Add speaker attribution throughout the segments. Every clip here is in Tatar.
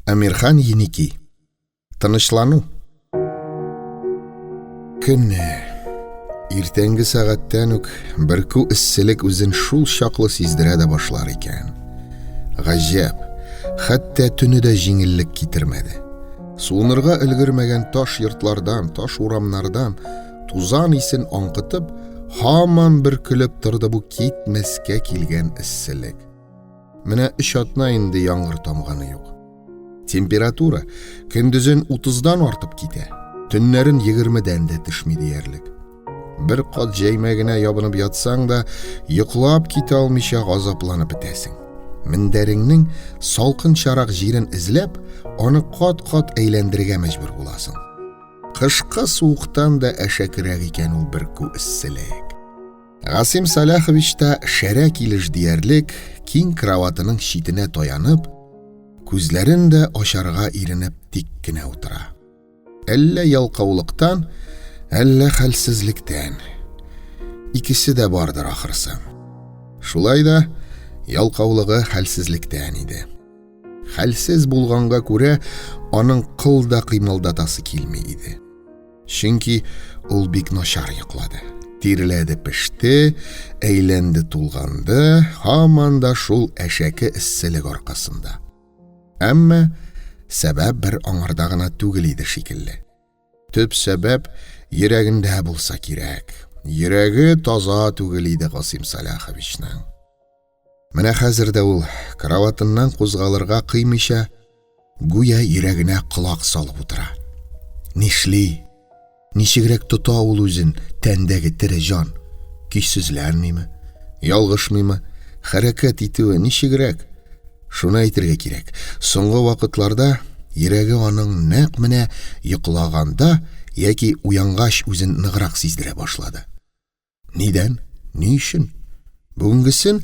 Speaker 1: Әмирхан Еники. Тынычлану. Көне. Иртәнге сәгатьтән үк бөркү эсселек үзен шул чаклы сиздерә дә башлар икән. Гаҗәп, хәтта төне дә җиңеллек китермәде. Суынырга өлгермәгән таш йортлардан, таш урамнардан тузан исен аңкытып, һаман бөркелеп торды бу китмәскә килгән эсселек. Менә өч атна инде яңгыр тамганы юк. Температура көндезен 30-дан артып китә, төннәрен 20-дән дә төшми диярлек. Бер кат җәймә генә ябынып ятсаң да, йоклап китә алмыйча газапланып бетәсең. Мендәреңнең салкынчарак җирен эзләп, аны кат-кат әйләндерергә мәҗбүр буласың. Кышкы суыктан да әшәкерәк икән ул бөркү эсселек. Гасим Саляхович та шәрә килеш диярлек киң кроватының читенә таянып, күзләрен дә ачарга иренеп тик кенә утыра. Әллә ялкаулыктан, әллә хәлсезлектән. Икесе дә бардыр ахрысы. Шулай да ялкаулыгы хәлсезлектән иде. Хәлсез булганга күрә аның кыл да кыймылдатасы килми иде. Чөнки ул бик начар йоклады. Тирләде, пеште, әйләнде, тулганды, һаман да шул әшәке эсселек аркасында. Әмма сәбәп бер аңарда гына түгел иде шикелле. Төп сәбәп йөрәгендә булса кирәк. Йөрәге таза түгел иде Гасим Саляховичның. Менә хәзер дә ул кроватыннан кузгалырга кыймыйча, гүя йөрәгенә колак салып утыра. Нишли? Ничегрәк тота ул үзен тәндәге тере җан? Көйсезләнмиме? Ялгышмыймы? Хәрәкәт итүе ничегрәк? Шуны әйтергә кирәк, соңгы вакытларда йөрәге аның нәкъ менә йоклаганда яки уянгач үзен ныграк сиздерә башлады. Нидән? Ни өчен? Бүгенгесен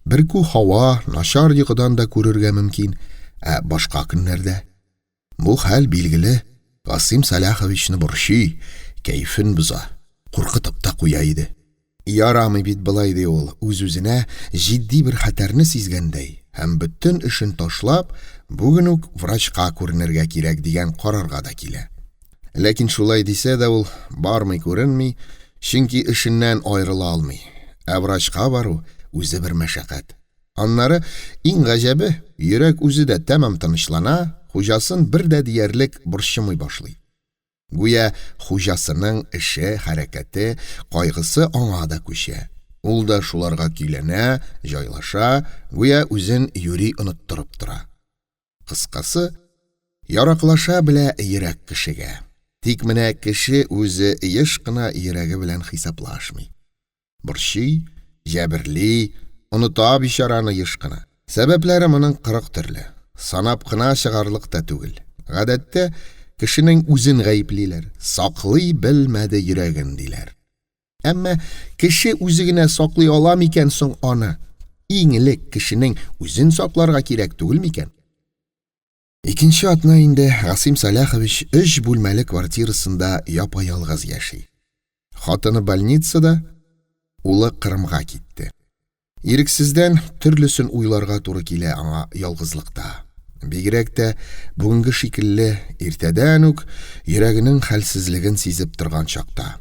Speaker 1: бөркү һава, начар йокыдан да күрергә мөмкин, ә башка көннәрдә? Бу хәл, билгеле, Гасыйм Сәлаховичны борчый, кәефен боза, куркытып та куя иде. Ярамый бит болай, ди ул, үз-үзенә җитди бер хәтәрне сизгәндәй һәм бөтен эшен ташлап, бүген үк врачка күренергә кирәк дигән карарга да килә. Ләкин шулай дисә дә ул бармый күренми, чөнки эшеннән аерыла алмый. Ә врачка бару үзе бер мәшәкать. Аннары, иң гаҗәбе, йөрәк үзе дә тәмам тынычлана, хуҗасын бер дә диярлек борчымый башлый. Гүя хуҗасының эше, хәрәкәте, кайгысы аңа да күчә. Ул да шуларга көйләнә, җайлаша, гүя үзен юри оныттырып тора. Кыскасы, яраклаша белә йөрәк кешегә. Тик менә кеше үзе еш кына йөрәге белән хисаплашмый. Борчый, җәберли, оныта бичараны еш кына. Сәбәпләре моның 40 төрле. Санап кына чыгарлык та түгел. Гадәттә, кешенең үзен гаеплиләр, саклый белмәде йөрәген, диләр. Әмма кеше үзе генә саклый ала микән соң аны? Иң элек кешенең үзен сакларга кирәк түгел микән? Икенче атна инде Гасим Саляхович өч бүлмәле квартирасында япа-ялгыз яши. Хатыны больницада, улы Кырымга китте. Ирексездән төрлесен уйларга туры килә аңа ялгызлыкта. Бигрәк тә бүгенге шикелле иртәдән үк йөрәгенең хәлсезлеген сизеп торган чакта.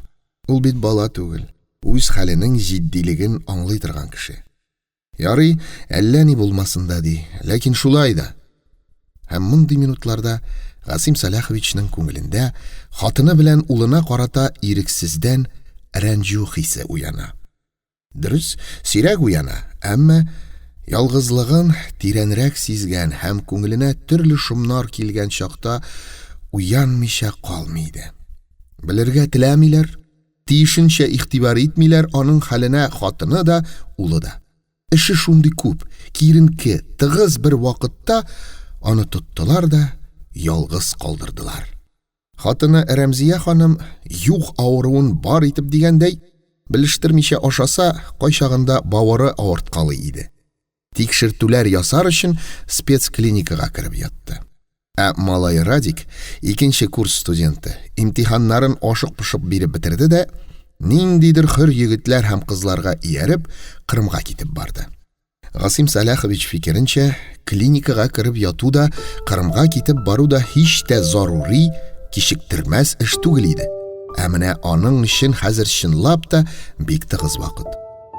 Speaker 1: Ул бит бала түгел, үз хәленең җитдилеген аңлый торган кеше. Ярый, әллә ни булмасын да ди, ләкин шулай да. Һәм мондый минутларда Гасим Саляховичның күңелендә хатыны белән улына карата ирексездән рәнҗү хисе уяна. Дөрес, сирәк уяна, әмма ялгызлыгын тирәнрәк сизгән һәм күңеленә төрле шомнар килгән чакта уянмыйча калмый иде. Белергә теләмиләр, тиешенчә игътибар итмиләр аның хәленә хатыны да, улы да. Эше шундый күп, киеренке, тыгыз бер вакытта аны тоттылар да ялгыз калдырдылар. Хатыны Рәмзия ханым юк авыруын бар итеп дигәндәй, белештермичә ашаса, кайчагында бавыры авырткалый иде. Тикшертүләр ясар өчен спецклиникага кереп ятты. Ә малай Радик, икенче курс студенты, имтиханнарын ашык-пошык биреп бетерде дә, ниндидер хөр егетләр һәм кызларга ияреп, Кырымга китеп барды. Гасыйм Сәлахович фикеренчә, клиникага кереп яту да, Кырымга китеп бару да һич тә зарури, кичектермәс эш түгел иде. Ә менә аның өчен хәзер чынлап та бик тыгыз вакыт.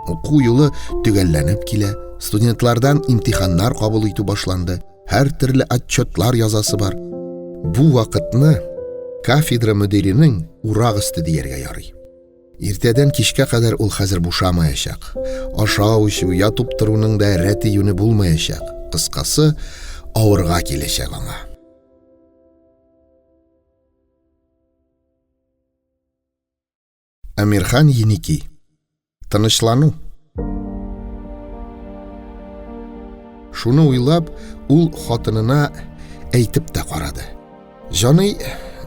Speaker 1: Уку юлы төгәлләнеп килә, студентлардан имтиханнар кабул итү башланды, һәртөрле отчетлар язасы бар. Бу вакытны кафедра мөдиренең урак өсте дияргә ярый. Иртәдән кичкә кадәр ул хәзер бушамаячак. Ашау-эчү, ятып торуның да рәте-юне булмаячак. Кыскасы, авырга киләчәк аңа. Әмирхан Еники. Тынычлану. Шуны уйлап, ул хатынына әйтеп тә карады. Җаный,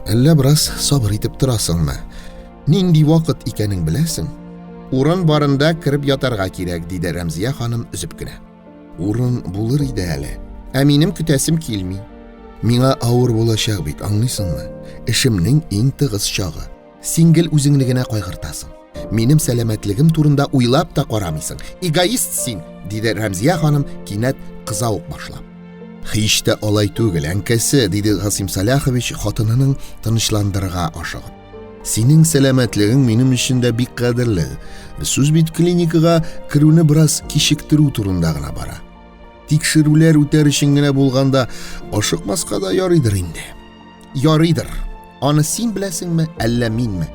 Speaker 1: әллә бераз сабыр итеп торасыңмы? Нинди вакыт икәнен беләсең? Урын барында кереп ятарга кирәк, диде Рәмзия ханым өзеп кенә. Урын булыр иде әле. Ә минем көтәсем килми. Миңа авыр булачак бит, аңлыйсыңмы? Эшемнең иң тыгыз чагы. Син гел үзеңне генә кайгыртасың. Минем сәламәтлегем турында уйлап та карамыйсың. Эгоист син, диде Рәмзия ханым кинәт кыза ук башлап. Һич тә алай түгел, әнкәсе, диде Гасим Саляхович хатынының тынычландырырга ашыгып. Синең сәламәтлегең минем өчен дә бик кадерле. Сүз бит клиникага керүне бераз кичектерү турында гына бара. Тикшерүләр үтәр өчен генә булганда ашыкмаска да ярыйдыр инде. Ярыйдыр. Аны син беләсеңме, әллә минме?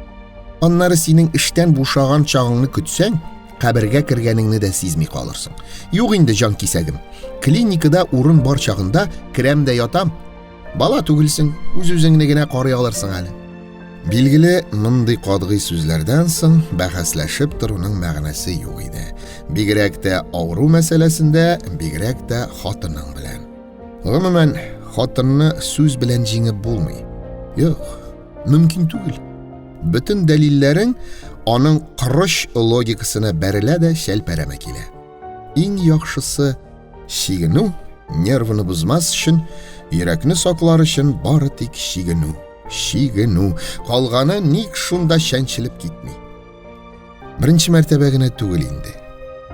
Speaker 1: Аннары синең эштән бушаган чагыңны көтсәң, кабергә кергәнеңне дә сизми калырсың. Юк инде, җан кисәгем. Клиникада урын бар чагында керәм дә ятам. Бала түгелсең, үз-үзеңне генә карый алырсың әле. Билгеле, мондый катгый сүзләрдән соң бәхәсләшеп торуның мәгънәсе юк иде. Бигрәк тә авыру мәсьәләсендә, бигрәк тә хатының белән. Гомумән, хатынны сүз белән җиңеп булмый. Юк, мөмкин түгел. Бөтен дәлилләрең аның корыч логикасына бәрелә дә чәлпәрәмә килә. Иң яхшысы чигенү, нервны бозмас өчен, йөрәкне саклар өчен бары тик чигенү, чигенү. Калганы ник шунда чәнчелеп китми. Беренче мәртәбә генә түгел инде.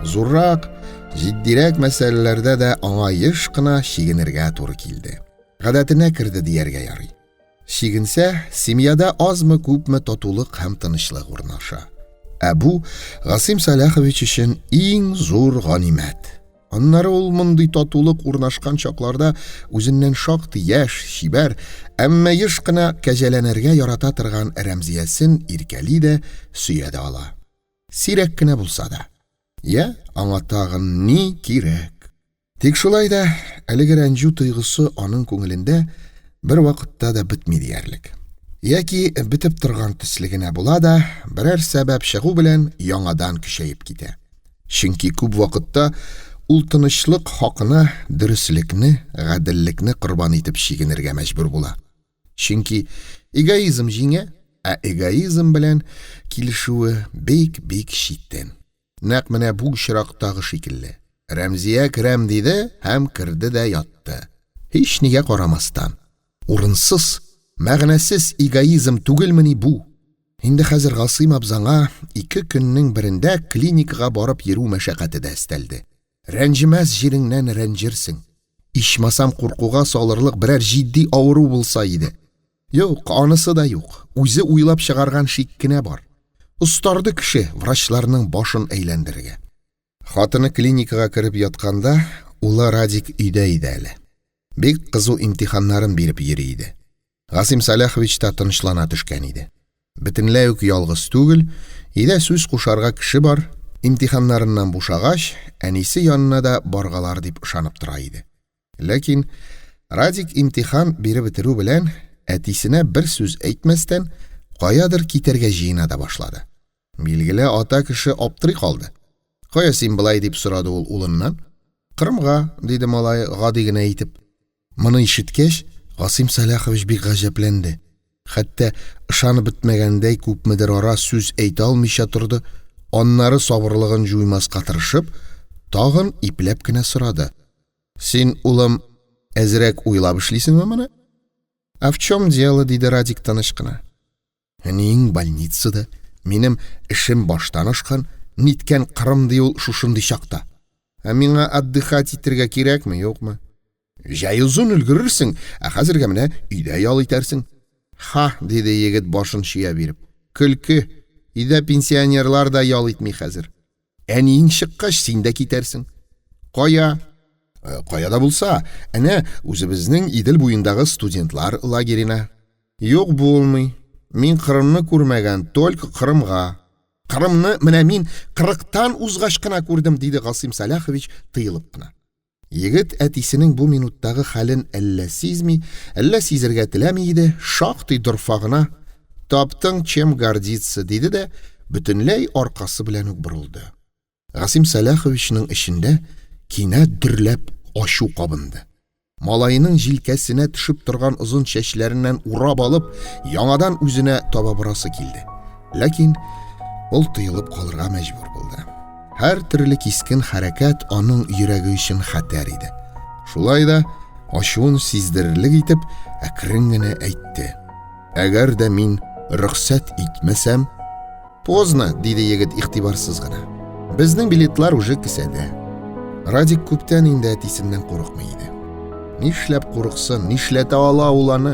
Speaker 1: Зуррак, җитдирәк мәсьәләләрдә дә аңа еш кына чигенергә туры килде. Гадәтенә керде дияргә ярый. Чигенсә, семьяда азмы-күпме татулык һәм тынычлык урнаша. Ә бу Гасыйм Сәлахович өчен иң зур ганимәт. Аннары ул мондый татулык урнашкан чакларда үзеннән шактый яшь, чибәр, әмма еш кына кәҗәләнергә ярата торган Рәмзиясен иркәли дә, сөя дә ала. Сирәк кенә булса да. Йә, аңа тагын ни кирәк? Тик шулай да әлеге рәнҗү тойгысы аның күңелендә бер вакытта да бетми диярлек. Яки бетеп торган төсле генә була да, берәр сәбәп чыгу белән яңадан көчәеп китә. Чөнки күп вакытта ул тынычлык хакына дөреслекне, гаделлекне корбан итеп чигенергә мәҗбүр була. Чөнки эгоизм җиңә, ә эгоизм белән килешүе бик-бик читен. Нәкъ менә бу очрактагы шикелле. Рәмзия керәм диде һәм керде дә ятты. Һич нигә карамастан. Урынсыз, мәгънәсез эгоизм түгелмени бу? Инде хәзер Гасыйм абзаңа ике көннең берендә клиникага барып йөрү мәшәкате дә өстәлде. Рәнҗемәс җиреңнән рәнҗерсең. Ичмасам куркуга салырлык берәр җитди авыру булса иде. Юк, анысы да юк. Үзе уйлап чыгарган шик кенә бар. Остарды кеше врачларның башын әйләндерергә. Хатыны клиникага кереп ятканда, улы Радик өйдә иде әле. Бик кызу имтиханнарын биреп йөри иде. Гасим Сәлахович та тынычлана төшкән иде. Бөтенләй үк ялгыз түгел, өйдә сүз кушарга кеше бар, имтиханнарыннан бушагач, әнисе янына да баргалар дип ышанып тора иде. Ләкин Радик имтихан биреп бетерү белән, әтисенә бер сүз әйтмәстән, каядыр китәргә җыена да башлады. Билгеле, ата кеше аптырый калды. Кая син болай дип сорады ул улыннан. Кырымга, диде малай гади генә итеп. Моны ишеткәч, Гасыйм Сәлахович бик гаҗәпләнде. Хәтта ышанып бетмәгәндәй күпмедер ара сүз әйтә алмыйча торды, аннары сабырлыгын җуймаска тырышып, тагын ипләп кенә сорады. Син, улым, әзрәк уйлап эшлисеңме моны? А в чем дело, диде Радик тыныч кына. Әниең больницада, минем эшем баштан ашкан, ниткән Кырым ди ул шушындый чакта? Ә миңа отдыхать итәргә кирәкме, юкмы? Җәй озын өлгерерсең, ә хәзергә менә өйдә ял итәрсең. Ха, диде егет башын чөя биреп. Көлке. Өйдә пенсионерлар да ял итми хәзер. Әниең чыккач, син дә китәрсең. Кая? Э, кая да булса, әнә үзебезнең Идел буендагы студентлар лагерена. Юк, булмый. Мин Кырымны күрмәгән, только Кырымга. Кырымны менә мин кырыктан узгач кына күрдем, диде Гасыйм Сәлахович тыелып кына. Егет әтисенең бу минуттагы хәлен әллә сизми, әллә сизергә теләми иде, шактый дорфа гына, Таптың чем гордиться, диде дә, бөтенләй аркасы белән үк борылды. Гасим Сәлаховичның эчендә кинәт дөрләп ачу кабынды. Малаеның җилкәсенә төшеп торган озын чәчләреннән урап алып, яңадан үзенә таба борасы килде. Ләкин ул тыелып калырга мәҗбүр булды. Һәр төрле кискен хәрәкәт аның йөрәге өчен хәтәр иде. Шулай да ачуын сиздерерлек итеп, әкрен генә әйтте. Әгәр дә мин рөхсәт итмәсәм, Поздно, диде егет игътибарсыз гына. Безнең билетлар уже кесәдә. Радик күптән инде әтисеннән курыкмый иде. Нишләп курыксын, нишләтә ала ул аны?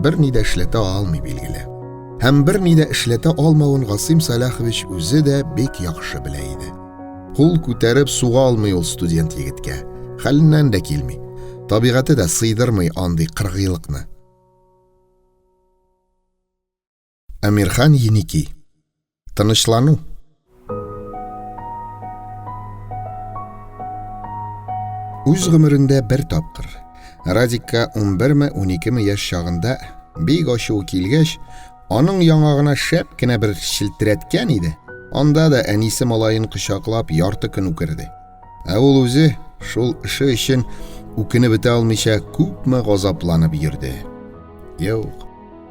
Speaker 1: Берни дә эшләтә алмый, билгеле. Һәм берни дә эшләтә алмавын Гасыйм Сәлахович үзе дә бик яхшы белә иде. Кул күтәреп суга алмый ул студент егеткә. Хәленнән дә килми. Табигате дә сыйдырмый андый кыргыйлыкны. Әмирхан Еники. Тынычлану. Үз гомерендә бер тапкыр Радикка 11-ме, 12-ме яшь чагында бик ачуы килгәч, аның яңагына шәп кенә бер челтерәткән иде. Анда да әнисе малаен кочаклап ярты көн үкерде. Ә ул үзе шул эше өчен үкенеп бетә алмыйча күпме газапланып йөрде. Юк,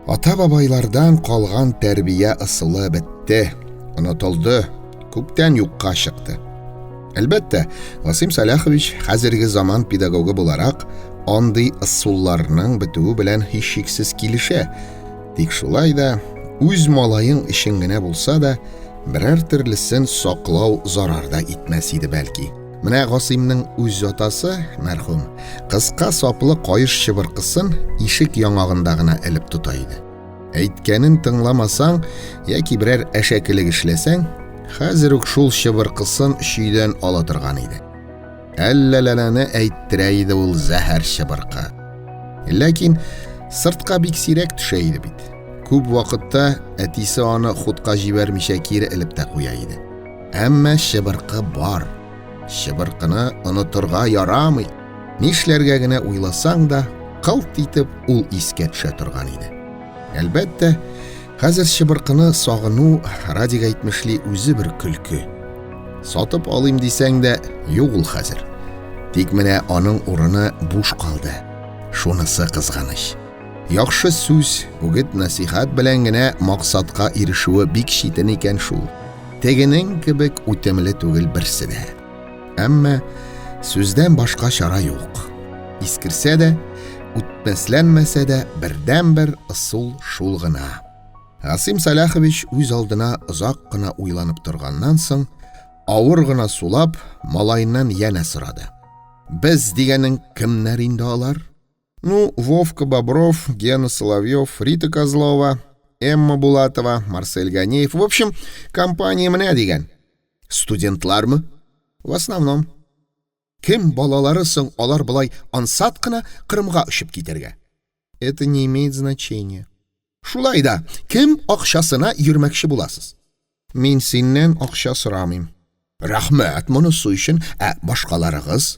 Speaker 1: Ата-бабайлардан калган тәрбия ысулы бетте, онытылды, күптән юкка чыкты. Әлбәттә, Васим Саляхович хәзерге заман педагогы буларак андый ысулларның бетүе белән һичшиксез килешә. Тик шулай да үз малаең өчен генә булса да берәр төрлесен саклау зарар да итмәс иде бәлки. Менә Гасыймның үз атасы, мәрхүм, кыска саплы каеш чыбыркысын ишек яңагында гына элеп тота иде. Әйткәнен тыңламасаң яки берәр әшәкелек эшләсәң, хәзер үк шул чыбыркысын чөйдән ала торган иде. Әлләләләне әйттерә иде ул зәһәр чыбыркы. Ләкин сыртка бик сирәк төшә иде бит. Күп вакытта әтисе аны хутка җибәрмичә кире элеп тә куя иде. Әмма чыбыркы бар. Чыбыркыны онытырга ярамый. Нишләргә генә уйласаң да, кылт итеп ул искә төшә торган иде. Әлбәттә, хәзер чыбыркыны сагыну, Радик әйтмешли, үзе бер көлке. Сатып алыйм дисәң дә, юк ул хәзер. Тик менә аның урыны буш калды. Шунысы кызганыч. Яхшы сүз, үгет-нәсихәт белән генә максатка ирешүе бик читен икән шул. Тегенең кебек үтемле түгел берсе дә. Әмма сүздән башка чара юк. Искерсә дә, үтмәсләнмәсә дә бердәнбер ысул шул гына. Гасыйм Сәлахович үз алдына озак кына уйланып торганнан соң, авыр гына сулап, малаеннан янә сорады. Без дигәнең кемнәр инде алар? Ну, Вовка Бобров, Гена Соловьев, Рита Козлова, Эмма Булатова, Марсель Ганеев. В общем, компания менә дигән. Студентлармы? В основном. Кем балалары соң алар болай ансат кына Кырымга очып китәргә? Это не имеет значения. Шулай да, кем акчасына йөрмәкче буласыз? Мин синнән акча сорамыйм. Рәхмәт монысы өчен, ә башкаларыгыз?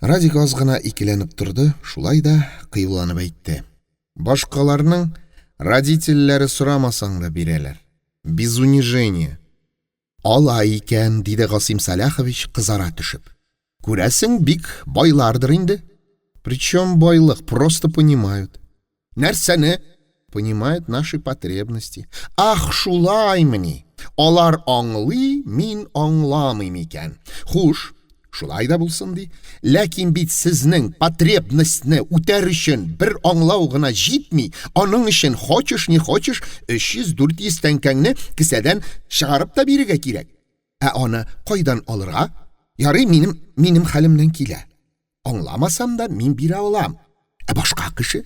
Speaker 1: Радик аз гына икеләнеп торды, шулай да кыюланып әйтте. Башкаларның родительләре сорамасаң да бирәләр. Без унижения. Алай икән, диде Гасыйм Сәлахович кызара төшеп. Күрәсең, бик байлардыр инде. Причем байлык, просто понимают. Нәрсәне? Понимают наши потребности. Ах, шулаймыни? Алар аңлый, мин аңламыйм икән. Хуш, шулай да булсын ди. Ләкин бит сезнең потребностьны үтәр өчен бер аңлау гына җитми. Аның өчен хочешь не хочешь 300-400 тәңкәңне кесәдән чыгарып та бирергә кирәк. Ә аны кайдан алырга? Ярый, минем минем хәлемнән килә. Аңламасам да, мин бирә алам. Ә башка кеше?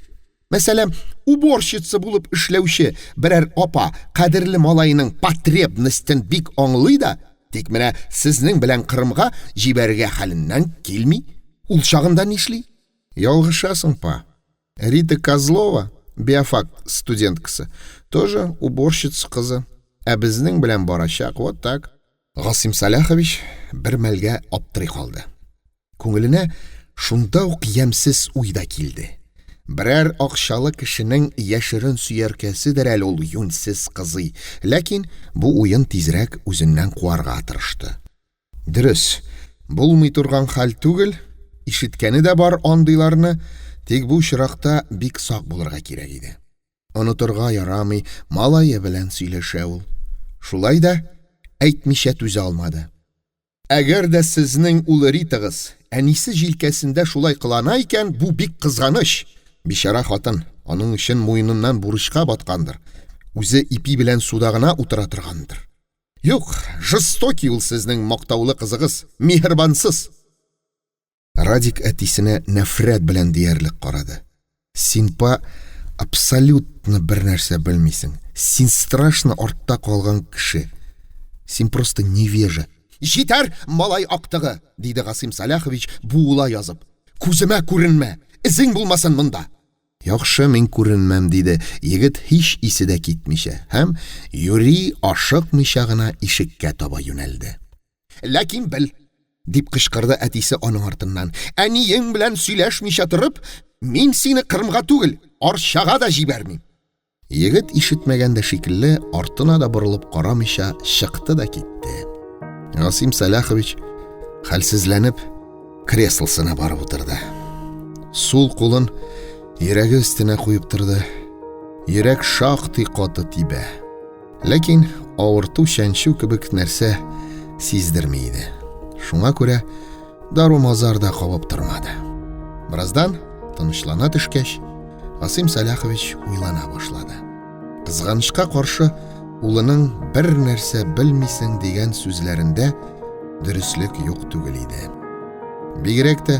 Speaker 1: Мәсәлән, уборщица булып эшләүче берәр апа кадерле малаеның потребностен бик аңлый да, тик менә сезнең белән Кырымга җибәрергә хәленнән килми. Ул чагында нишли? Ялгышасың, па. Рита Козлова, биофак студенткасы, тоже уборщица кызы. Ә безнең белән барачак, вот так. Гасим Саляхович бер мәлгә аптырый калды. Күңеленә шунда ук ямьсез уй да килде. Берәр акчалы кешенең яшерен сөяркәседер әле ул юньсез кызый. Ләкин бу уен тизрәк үзеннән куарга тырышты. Дөрес, булмый торган хәл түгел, ишеткәне дә бар андыйларны, тик бу очракта бик сак булырга кирәк иде. Онытырга ярамый, малае белән сөйләшә ул. Шулай да әйтмичә түзә алмады. Әгәр дә сезнең ул Ритагыз әнисе җилкәсендә шулай кылана икән, бу бик кызганыч. Бичара хатын, аның өчен муеныннан бурычка баткандыр. Үзе ипи белән суда гына утыра торгандыр. Юк, жестокий ул сезнең мактаулы кызыгыз, миһербансыз. Радик әтисенә нәфрәт белән диярлек карады. Син, па, абсолютно бер нәрсә белмисең. Син страшно артта калган кеше. Син просто невежа. Җитәр, малай актыгы, диде Гасыйм Саляхович, буыла язып. Күземә күренмә, эзең булмасын монда. Яхшы, мин күренмәм, диде егет һич исе дә китмичә һәм юри ашыкмыйча гына ишеккә таба юнәлде. Ләкин бел, дип кычкырды әтисе аның артыннан, әниең белән сөйләшмичә торып, мин сине Кырымга түгел, Арчага да җибәрмим. Егет ишетмәгән дә шикелле, артына да борылып карамыйча чыкты да китте. Гасим Сәлахович хәлсезләнеп креслосына барып утырды. Сул кулын йөрәге өстенә куеп торды. Йөрәк шактый каты тибә. Ләкин авырту чәнчү кебек нәрсә сиздерми иде. Шуңа күрә дару-мазар да кабып тормады. Бераздан тынычлана төшкәч, Гасыйм Сәлахович уйлана башлады. Кызганычка каршы, улының бер нәрсә белмисең дигән сүзләрендә дөреслек юк түгел иде. Бигрәк тә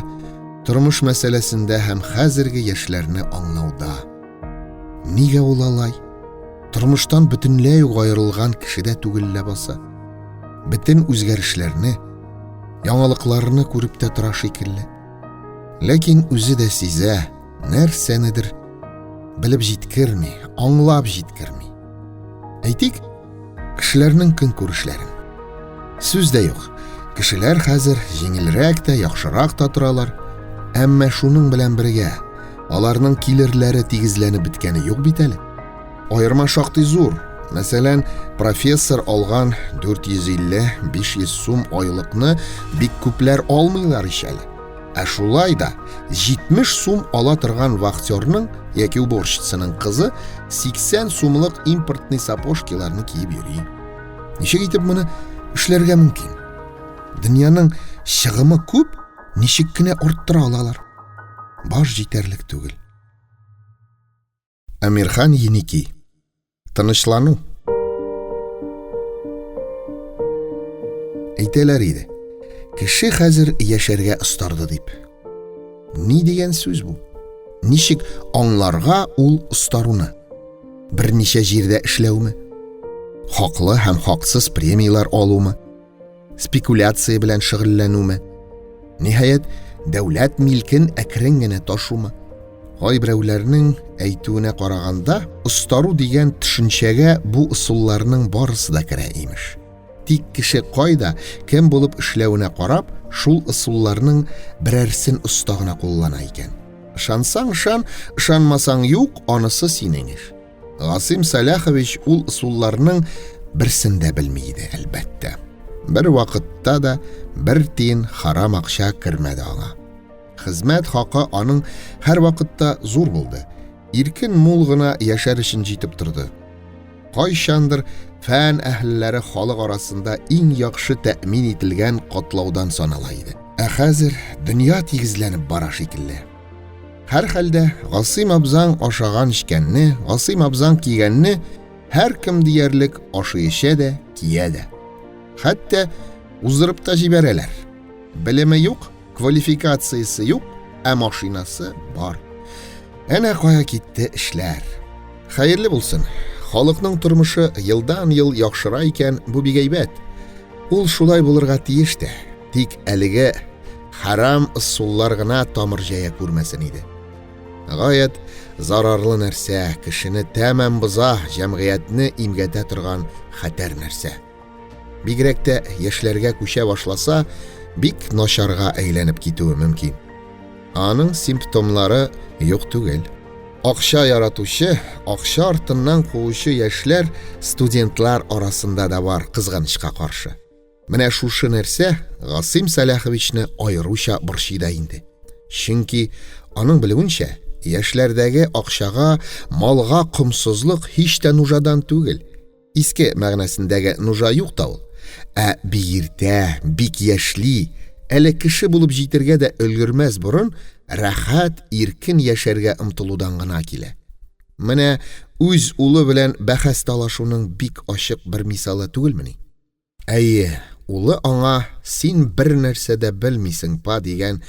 Speaker 1: тормыш мәсьәләсендә һәм хәзерге яшьләрне аңлауда. Нигә ул алай? Тормыштан бөтенләй үк аерылган кеше дә түгел ләбаса. Бөтен үзгәрешләрне, яңалыкларны күреп тә тора шикелле. Ләкин үзе дә сизә, нәрсәнедер белеп җиткерми, аңлап җиткерми. Әйтик, кешеләрнең көнкүрешләрен. Сүз дә юк, кешеләр хәзер җиңелрәк тә, яхшырак та торалар, әмма шуның белән бергә аларның килерләре тигезләнеп беткәне юк бит әле. Аерма шактый зур. Мәсәлән, профессор алган 450-500 сум айлыкны бик күпләр алмыйлар ич әле. Ә шулай да 70 сум ала торган вахтерның яки уборщицаның кызы 80 сумлык импортный сапожкиларны киеп йөри. Ничек итеп моны эшләргә мөмкин? Дөньяның чыгымы күп, ничек кенә арттыра алалар? Баш җитәрлек түгел. Әмирхан Еники. Тынычлану. Әйтәләр иде. Кеше хәзер яшәргә остарды дип. Ни дигән сүз бу? Ничек аңларга ул остаруны? Берничә җирдә эшләүме? Хаклы һәм хаксыз премияләр алумы? Спекуляция белән шөгыльләнүме? Ниһаять, дәүләт милкен әкрен генә ташумы? Кайберәүләрнең әйтүенә караганда, остару дигән төшенчәгә бу ысулларның барысы да керә, имеш. Тик кеше кайда, кем булып эшләвенә карап, шул ысулларның берәрсен оста гына куллана икән. Ышансаң ышан, ышанмасаң юк, анысы синең эш. Гасыйм Сәлахович ул ысулларның берсен дә белми иде, әлбәттә. Бер вакытта да бер тиен харам акча кермәде аңа. Хезмәт хакы аның һәрвакытта зур булды. Иркен мул гына яшәр өчен җитеп торды. Кайчандыр фән әһелләре халык арасында иң яхшы тәэмин ителгән катлаудан санала иде. Ә хәзер дөнья тигезләнеп бара шикелле. Һәрхәлдә, Гасыйм абзаң ашаган-эчкәнне, Гасыйм абзаң кигәнне һәркем диярлек ашый-эчә дә, кия дә. Хәтта уздырып та җибәрәләр. Белеме юк, квалификациясе юк, ә машинасы бар. Әнә кая китте эшләр. Хәерле булсын. Халыкның тормышы елдан-ел яхшыра икән, бу бик әйбәт. Ул шулай булырга тиеш тә. Тик әлеге хәрам ысуллар гына тамыр җәя күрмәсен иде. Гаять зарарлы нәрсә, кешене тәмам боза, җәмгыятьне имгәтә торган хәтәр нәрсә. Бигрәк тә яшьләргә күчә башласа, бик начарга әйләнеп китүе мөмкин. Аның симптомнары юк түгел. Акча яратучы, акча артыннан куучы яшьләр студентлар арасында да бар, кызганычка каршы. Менә шушы нәрсә Гасыйм Сәләховичны аеруча борчый да инде. Чөнки аның белүенчә, яшьләрдәге акчага, малга комсызлык һич тә нужадан түгел. Иске мәгънәсендәге нужа юк та ул. Ә бик иртә, бик яшьли, әле кеше булып җитергә дә өлгермәс борын, рәхәт, иркен яшәргә омтылудан гына килә. Менә үз улы белән бәхәс талашуның бик ачык бер мисалы түгелмени? Әйе, улы аңа син бер нәрсә дә белмисең, па дигән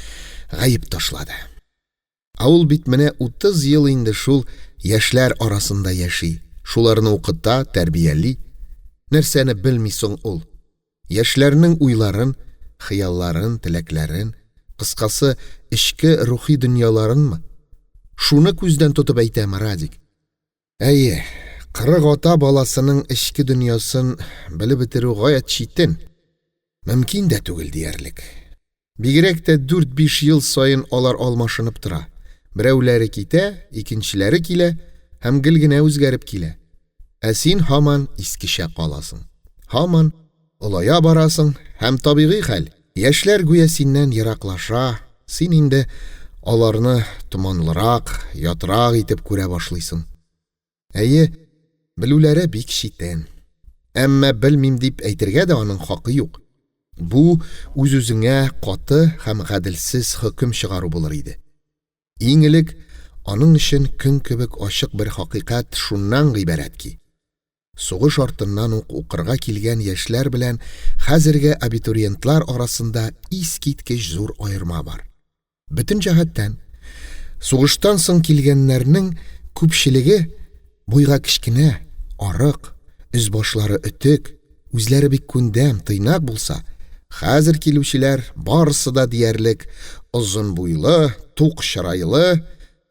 Speaker 1: гаеп ташлады. Ә ул бит менә 30 ел инде шул яшьләр арасында яши, шуларны укыта, тәрбияли. Нәрсәне белми соң ул? Яшьләрнең уйларын, хыялларын, теләкләрен, кыскасы, эчке рухи дөньяларынмы? Шуны күздән тотып әйтәме Радик? Әйе, 40 ата баласының эчке дөньясын белеп бетерү гаять читен, мөмкин дә түгел диярлек. Бигрәк тә 4-5 ел саен алар алмашынып тора. Берәүләре китә, икенчеләре килә һәм гел генә үзгәреп килә. Ә син һаман искечә каласың. Һаман олая барасың һәм табигый хәл, яшьләр гүя синнән ераклаша, син инде аларны томанлырак, ятрак итеп күрә башлыйсың. Әйе, белүләре бик читен. Әмма белмим дип әйтергә дә аның хакы юк. Бу үз-үзеңә каты һәм гаделсез хөкем чыгару булыр иде. Иң элек аның өчен көн кебек ачык бер хакыйкать шуннан гыйбарәт ки, сугыш артыннан ук укырга килгән яшьләр белән хәзерге абитуриентлар арасында искиткеч зур аерма бар. Бөтен җәһәттән. Сугыштан соң килгәннәрнең күпчелеге буйга кечкенә, арык, өс-башлары өтек, үзләре бик күндәм, тыйнак булса, хәзер килүчеләр барысы да диярлек озын буйлы, тук чырайлы,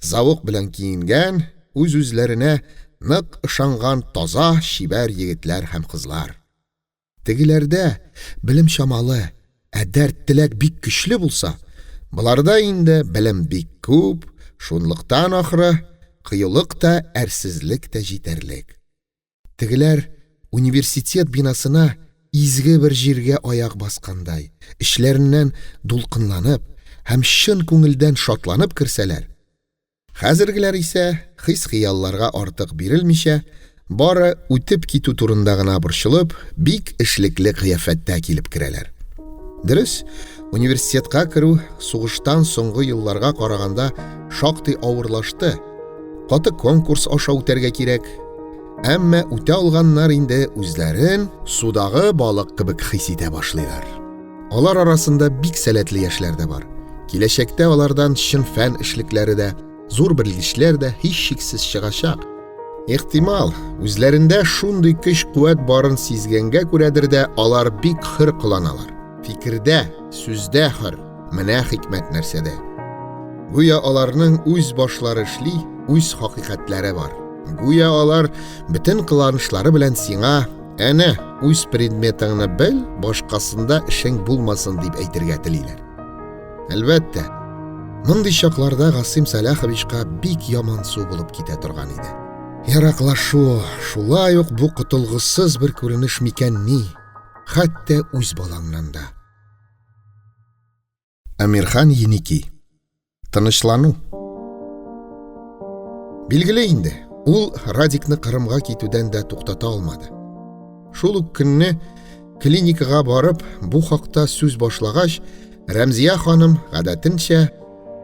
Speaker 1: зәвык белән киенгән, үз-үзләренә нык ышанган таза, чибәр егетләр һәм кызлар. Тегеләрдә белем чамалы, ә дәрт-теләк бик көчле булса, боларда инде белем бик күп, шунлыктан ахры, кыюлык та, әрсезлек тә җитәрлек. Тегеләр университет бинасына изге бер җиргә аяк баскандай, эчләреннән дулкынланып һәм чын күңелдән шатланып керсәләр, Хәзергеләр исә, хис-хыялларга артык бирелмичә, бары үтеп китү турында гына борчылып, бик эшлекле кыяфәттә килеп керәләр. Дөрес, университетка керү сугыштан соңгы елларга караганда шактый авырлашты. Каты конкурс аша үтәргә кирәк. Әмма үтә алганнар инде үзләрен судагы балык кебек хис итә башлыйлар. Алар арасында бик сәләтле яшьләр дә бар. Киләчәктә алардан чын фән эшлекләре дә, зур белгечләр дә һичшиксез чыгачак. Ихтимал, үзләрендә шундый көч-куәт барын сизгәнгә күрәдер дә алар бик хөр кыланалар. Фикердә, сүздә хөр. Менә хикмәт нәрсәдә. Гүя аларның үз башлары эшли, үз хакыйкатьләре бар. Гүя алар бөтен кыланышлары белән сиңа Әнә, үз предметыңны бел, башкасында эшең булмасын дип әйтергә телиләр. Әлбәттә, мондый чакларда Гасыйм Сәлаховичка бик ямансу булып китә торган иде. Яраклашу, шулай ук бу котылгысыз бер күренеш микәнни, хәтта үз балаңнан да. Әмирхан Еники. Тынычлану. Билгеле инде, ул Радикны Кырымга китүдән дә туктата алмады. Шул ук көнне клиникага барып, бу хакта сүз башлагач, Рәмзия ханым гадәтенчә,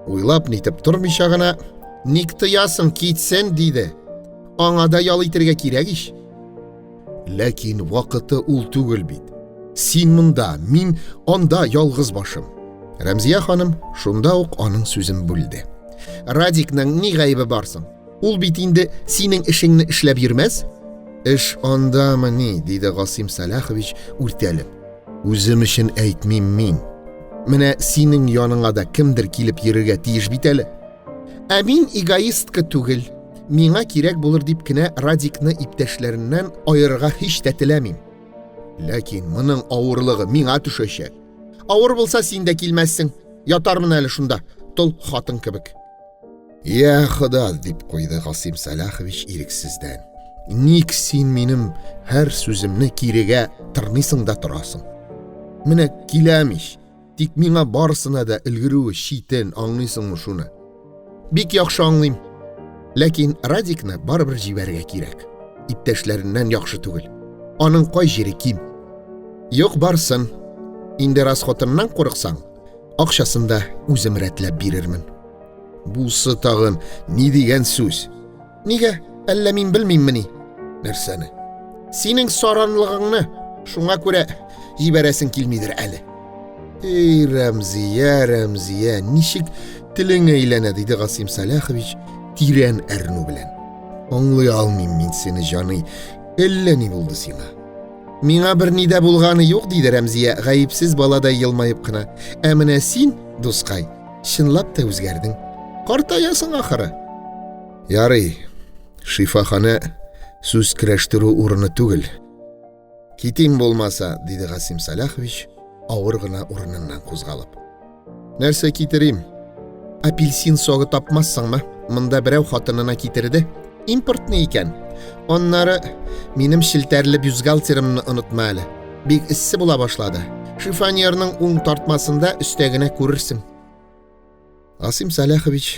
Speaker 1: уйлап нитеп тормыйча гына, "Ник тыясың, китсен", диде. Аңа да ял итәргә кирәк ич. Ләкин вакыты ул түгел бит. Син монда, мин анда ялгыз башым. Рәмзия ханым шунда ук аның сүзен бүлде. Радикның ни гаебе бар соң? Ул бит инде синең эшеңне эшләп йөрмәс. Эш андамыни, диде Гасим Сәлахович үртәлеп. Үзем өчен әйтмим мин. Менә синең яныңа да кемдер килеп йөрергә тиеш бит әле. Ә мин эгоистка түгел. Миңа кирәк булыр дип кенә Радикны иптәшләреннән аерырга һич тә теләмим. Ләкин моның авырлыгы миңа төшәчәк. Авыр булса, син дә килмәссең. Ятармын әле шунда, тол хатын кебек. Я Хода, дип куйды Гасим Сәлахович ирексездән. Ник син минем һәр сүземне кирегә тырныйсың да торасың? Менә киләм ич. Тик миңа барысына да өлгерүе читен, аңлыйсыңмы шуны? Бик яхшы аңлыйм. Ләкин Радикны барыбер җибәрергә кирәк. Иптәшләреннән яхшы түгел. Аның кай җире ким? Юк, барсын. Инде расходыннан курыксаң, акчасын да үзем рәтләп бирермен. Бусы тагын ни дигән сүз? Нигә? Әллә мин белмиммени? Нәрсәне? Синең саранлыгыңны. Шуңа күрә җибәрәсең килмидер әле. Эй, Рәмзия, Рәмзия, ничек телең әйләнә, диде Гасим Сәлахович тирән әрнү белән. Аңлый алмыйм мин сине, җаный. Әллә ни булды сиңа? Миңа берни дә булганы юк, диде Рәмзия, гаепсез баладай елмаеп кына. Ә менә син, дускай, чынлап та үзгәрдең. Картаясың ахыры. Ярый, шифаханә сүз көрәштерү урыны түгел. Китим булмаса, диде Гасим Саляхович, авыр гына урыныннан кузгалып. Нәрсә китерим? Апельсин согы тапмассыңмы? Монда берәү хатынына китерде. Импортный икән. Аннары минем челтәрле бюстгальтерымны онытма әле. Бик эссе була башлады. Шифоньерның уң тартмасында өстә генә күрерсең. Асим Сәләхович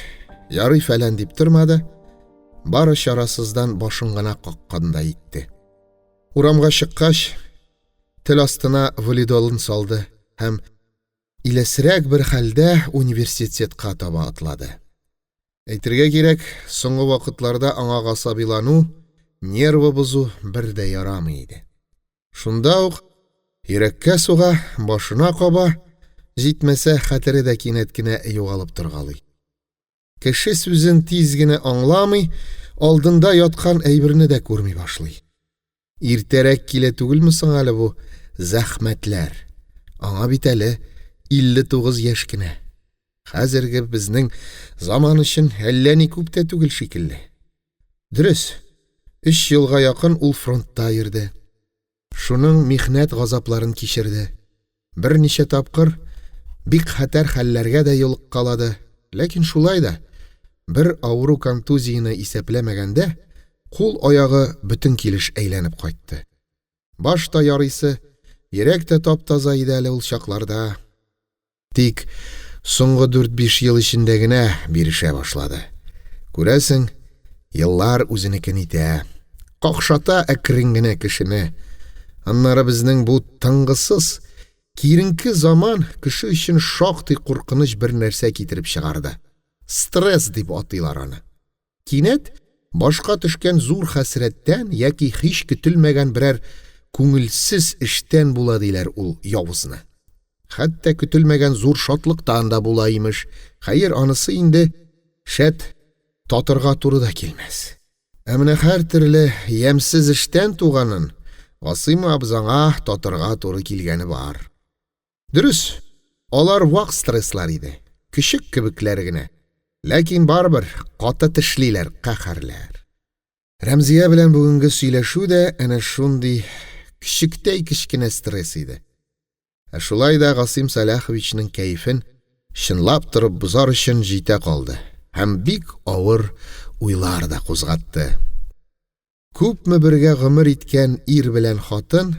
Speaker 1: ярый фәлән дип тормады, бары чарасыздан башын гына каккандай итте. Урамга чыккач, тел астына валидолын салды һәм иләсрәк бер хәлдә университетка таба атлады. Әйтергә кирәк, соңгы вакытларда аңа гасабилану, нервы бозу бер дә ярамый иде. Шунда ук йөрәккә суга, башына каба, җитмәсә, хәтере дә кинәт кенә югалып торгалый. Кеше сүзен тиз генә аңламый, алдында яткан әйберне дә күрми башлый. Иртәрәк килә түгелме соң әле бу зәхмәтләр? Аңа бит әле 59 яшь кенә. Хәзерге безнең заман өчен әллә ни күп тә түгел шикелле. Дөрес, өч елга якын ул фронтта йөрде. Шуның михнәт газапларын кичерде. Берничә тапкыр бик хәтәр хәлләргә дә юлыккалады. Ләкин шулай да, бер авыру контузияне исәпләмәгәндә, кул-аягы бөтен килеш әйләнеп кайтты. Баш та ярыйсы, йөрәк тә тап-таза иде әле ул чакларда. Тик соңгы дүрт-биш ел эчендә генә бирешә башлады. Күрәсең, еллар үзенекен итә. Какшата әкрен генә кешене. Аннары безнең бу тынгысыз, киеренке заман кеше өчен шактый куркыныч бер нәрсә китереп чыгарды. Стресс дип атыйлар аны. Кинәт башка төшкән зур хәсрәттән яки һич көтелмәгән берәр күңелсез эштән була диләр ул явызны. Хәтта көтелмәгән зур шатлыктан да була, имеш. Хәер, анысы инде, шәт, татырга туры да килмәс. Ә менә һәртөрле ямьсез эштән туганын Гасыйм абзаңа татырга туры килгәне бар. Дөрес, алар вак стресслар иде, көчек кебекләр генә. Ләкин барыбер каты тешлиләр, каһәрләр. Рәмзия белән бүгенге сөйләшү дә әнә шундый көчектәй кечкенә стресс иде. Ә шулай да Гасыйм Сәлаховичның кәефен чынлап торып бозар өчен җитә калды һәм бик авыр уйлар да кузгатты. Күпме бергә гомер иткән ир белән хатын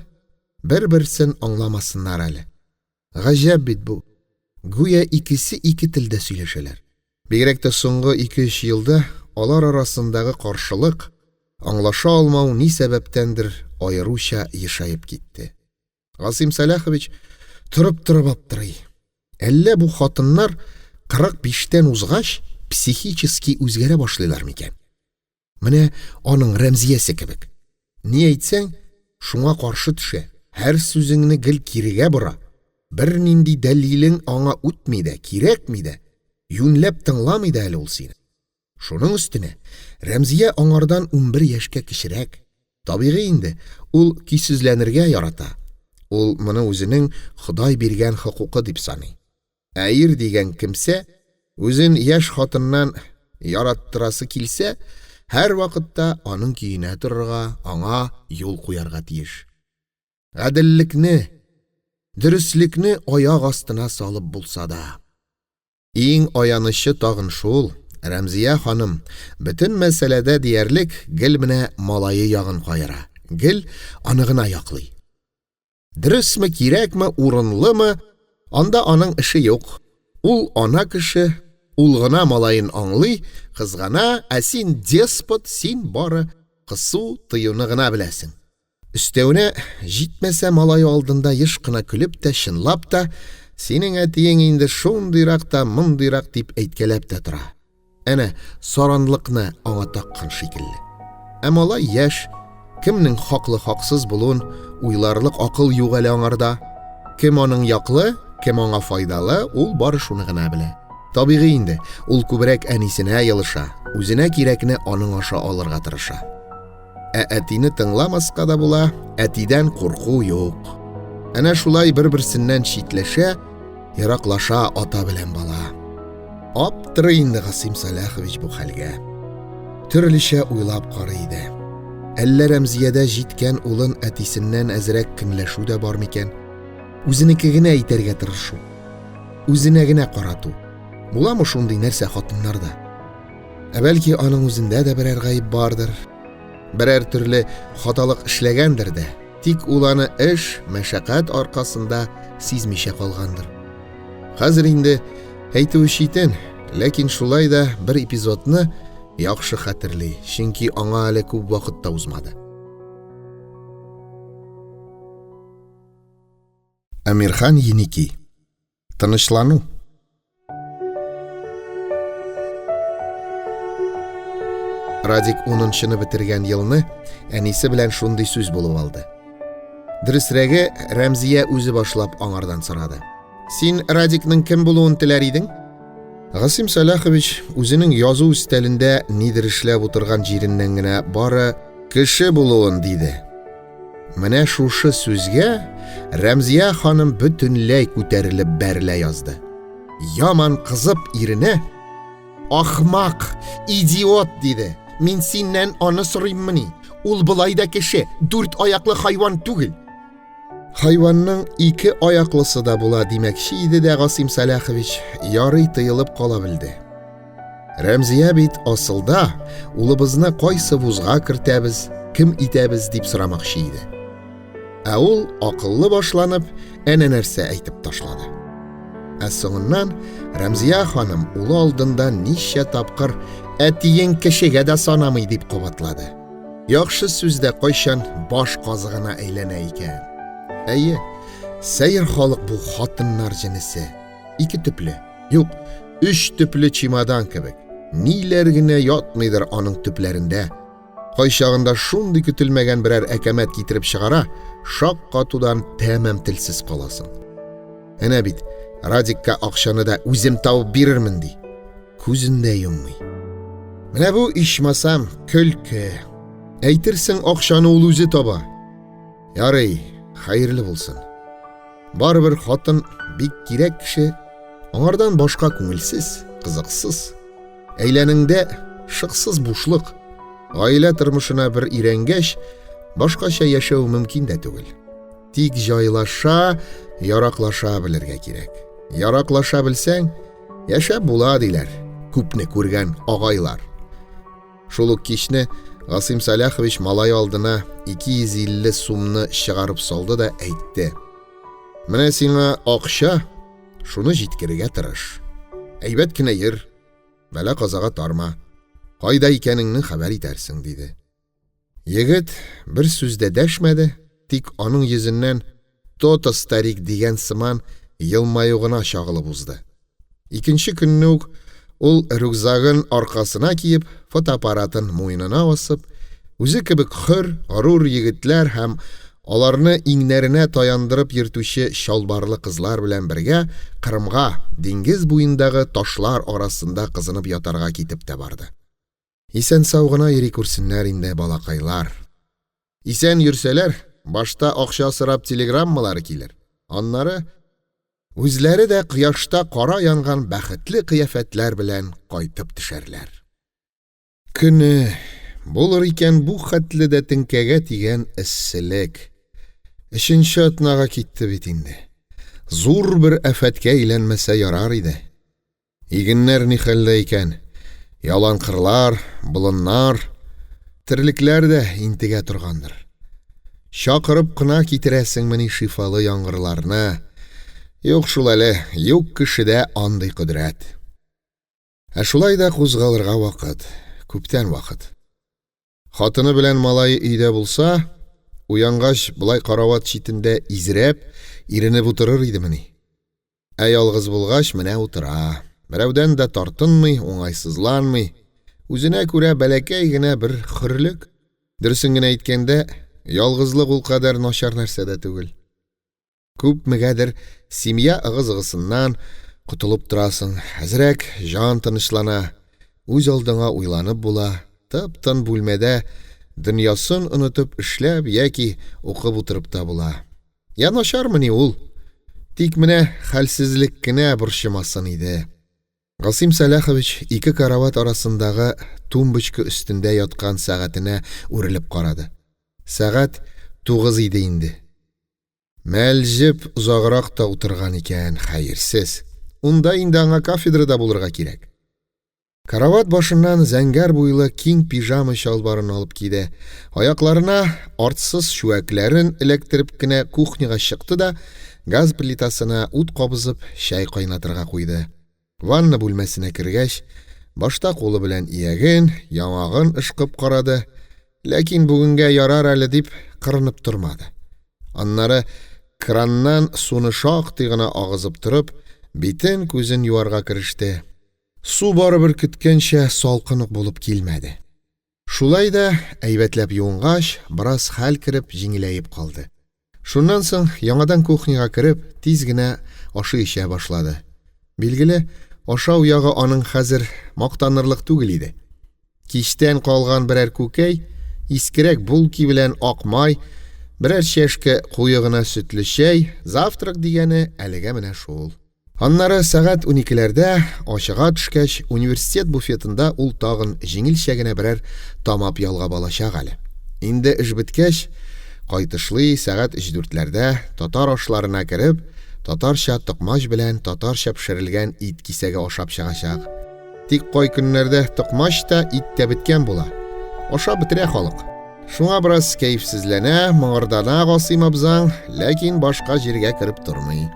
Speaker 1: бер-берсен аңламасыннар әле. Гаҗәп бит бу. Гүя икесе ике телдә сөйләшәләр. Бигрәк тә соңгы ике-өч елда алар арасындагы каршылык, аңлаша алмау ни сәбәптәндер аеруча ешаеп китте. Гасыйм Сәлахович торып-торып аптырый. Әллә бу хатыннар 45-тән узгач психически үзгәрә башлыйлар микән? Менә аның Рәмзиясе кебек. Ни әйтсәң, шуңа каршы төшә, һәр сүзеңне гел кирегә бора. Бернинди дәлилең аңа үтми дә, кирәкми дә, юньләп тыңламый да әле ул сине. Шуның өстенә Рәмзия аңардан 11 яшькә кечерәк. Табигый инде, ул көйсезләнергә ярата. Ул моны үзенең Ходай биргән хокукы дип саный. Ә ир дигән кемсә, үзен яшь хатыннан яраттырасы килсә, һәрвакытта аның көенә торырга, аңа юл куярга тиеш. Гаделлекне, дөреслекне аяк астына салып булса да. Иң аянычы тагын шул, Рәмзия ханым бөтен мәсьәләдә диярлек гел менә малае ягын каера, гел аны гына яклый. Дөресме, кирәкме, урынлымы, анда аның эше юк. Ул ана кеше, ул гына малаен аңлый, кызгана, ә син деспот, син бары кысу, тыюны гына беләсең. Өстәвенә, җитмәсә, малае алдында еш кына көлеп тә, чынлап та, синең әтиең инде шундыйрак та, мондыйрак дип әйткәләп тә тора. Әнә, саранлыкны аңа таккан шикелле. Ә малай яшь, кемнең хаклы-хаксыз булуын уйларлык акыл юк әле аңарда. Кем аның яклы, кем аңа файдалы, ул бары шуны гына белә. Табигый инде, ул күбрәк әнисенә елыша, үзенә кирәкне аның аша алырга тырыша. Ә әтине тыңламаска да була, әтидән курку юк. Әнә шулай бер-берсеннән читләшә, ераклаша ата белән бала. Аптырый инде Гасыйм Сәлахович бу хәлгә. Төрлечә уйлап карый иде. Әллә Рәмзиядә җиткән улын әтисеннән әзрәк көнләшү дә бар микән? Үзенеке генә итәргә тырышу. Үзенә генә карату. Буламы шундый нәрсә хатыннарда? Ә бәлки аның үзендә дә берәр гаеп бардыр. Берәр төрле хаталык эшләгәндер дә, тик ул аны эш, мәшәкать аркасында сизмичә калгандыр. Хәзер инде әйтүе читен, ләкин шулай да бер эпизодны яхшы хәтерли, чөнки аңа әле күп вакыт та узмады. Әмирхан Еники. Тынычлану. Радик унынчыны бетергән елны әнисе белән шундый сүз булып алды. Дөресрәге, Рәмзия үзе башлап аңардан сорады. Син Радикның кем булуын теләр идең? Гасим Сәлахович үзенең язу өстәлендә нидер эшләп утырган җиреннән генә бары кеше булуын диде. Менә шушы сүзгә Рәмзия ханым бөтенләй күтәрелеп бәрелә язды. Яман кызып иренә Ахмак, идиот диде. Мин синнән аны сорыйммыни? Ул болай да кеше, дүрт аяклы хайван түгел. Хайванның ике аяклысы да була димәкче иде дә Гасим Сәлахович, ярый тыелып кала белде. Рәмзия бит асылда улыбызны кайсы вузга кертәбез, кем итәбез дип сорамакчы иде. Ә ул акыллы башланып, әнә нәрсә әйтеп ташлады. Ә соңыннан Рәмзия ханым улы алдында ничә тапкыр әтиең кешегә дә санамый дип кабатлады. Яхшы сүз дә кайчан баш казыгына әйләнә икән. Әйе, сәер халык бу хатыннар җенесе. Ике төпле. Юк, өч төпле чемодан кебек. Ниләр генә ятмыйдыр аның төпләрендә. Кайчагында шундый көтелмәгән берәр әкәмәт китереп чыгара, шаккатудан тәмам телсез каласың. Әнә бит, Радикка акчаны да үзем табып бирермен ди. Күзен дә йоммый. Менә бу ичмасам көлке. Әйтерсең, акчаны ул үзе таба. Ярый, хәерле булсын. Барыбер хатын бик кирәк кеше, аңардан башка күңелсез, кызыксыз. Әйләнеңдә шыксыз бушлык. Гаилә тормышына бер өйрәнгәч, башкача яшәү мөмкин дә түгел. Тик җайлаша, яраклаша белергә кирәк. Яраклаша белсәң, яшәп була диләр, күпне күргән агайлар. Шул ук кичне Гасыйм Сәлахович малай алдына 250 сумны чыгарып салды да әйтте. Менә сиңа акча, шуны җиткерергә тырыш. Әйбәт кенә йөр, бәла-казага тарма. Кайда икәнеңне хәбәр итәрсең, диде. Егет бер сүз дә дәшмәде, тик аның йөзеннән То-то, старик дигән сыман елмаю гына чагылып узды. Икенче көнне үк ул рюкзагын аркасына киеп, фотоаппаратын муенына асып, үзе кебек хөр, горур егетләр һәм аларны иңнәренә таяндырып йөртүче чалбарлы кызлар белән бергә Кырымга, диңгез буендагы ташлар арасында кызынып ятарга китеп тә барды. Исән-сау гына йөри күрсеннәр инде балакайлар. Исән йөрсәләр, башта акча сорап телеграммалары килер. Аннары үзләре дә кояшта кара янган бәхетле кыяфәтләр белән кайтып төшәрләр. Көне булыр икән бу хәтле дә теңкәгә тигән эсселек. Өченче атнага китте бит инде. Зур бер афәткә әйләнмәсә ярар иде. Игеннәр ни хәлдә икән? Ялан кырлар, болыннар, терлекләр дә интегә торгандыр. Чакырып кына китерәсеңмени шифалы яңгырларны? Юк шул әле, юк кешедә андый кодрәт. Ә шулай да кузгалырга вакыт, күптән вакыт. Хатыны белән малае өйдә булса, уянгач, болай карават читендә изрәп, иренеп утырыр идемени? Ә ялгыз булгач, менә утыра. Берәүдән дә тартынмый, уңайсызланмый. Үзенә күрә бәләкәй генә бер хөрлек. Дөресен генә әйткәндә, ялгызлык ул кадәр начар нәрсә дә түгел. Күпмегәдер семья ыгы-зыгысыннан котылып торасың, әзрәк җан тынычлана, үз алдыңа уйланып була, тып-тын бүлмәдә дөньясын онытып эшләп яки укып утырып та була. Я начармыни ул? Тик менә хәлсезлек кенә борчымасын иде. Гасыйм Сәлахович ике карават арасындагы тумбочка өстендә яткан сәгатенә үрелеп карады. Сәгать тугыз иде инде. Мәлҗеп озаграк та утырган икән, хәерсез. Унда инде аңа кафедрада булырга кирәк. Карават башыннан зәңгәр буйлы киң пижама чалбарын алып киде. Аякларына артсыз чүәкләрен эләктереп кенә кухняга чыкты да, газ плитасына ут кабызып, чәй кайнатырга куйды. Ванна бүлмәсенә кергәч, башта кулы белән ияген, яңагын ышкып карады, ләкин бүгенгә ярар әле дип кырынып тормады. Аннары краннан суны шактый гына агызып торып, битен-күзен юарга кереште. Су барыбер көткәнчә салкын ук булып килмәде. Шулай да, әйбәтләп юынгач, бераз хәл кереп, җиңеләеп калды. Шуннан соң, яңадан кухняга кереп, тиз генә ашый-эчә башлады. Билгеле, ашау ягы аның хәзер мактанырлык түгел иде. Кичтән калган берәр күкәй, искерәк булки белән ак май, берәр чәшкә куе гына сөтле чәй, завтрак дигәне әлегә менә шул. Аннары сәгать уникеләрдә, ачыга төшкәч, университет буфетында ул тагын җиңелчә генә берәр тамап ялгап алачак әле. Инде эш беткәч, кайтышлый сәгать өч-дүртләрдә татар ашларына кереп, татарча токмач белән татарча пешерелгән ит кисәге ашап чыгачак. Тик кай көннәрдә токмач та, ит тә беткән була. Ашап бетерә халык. Шуңа бераз кәефсезләнә, мыңырдана Гасыйм абзаң, ләкин башка җиргә кереп тормый.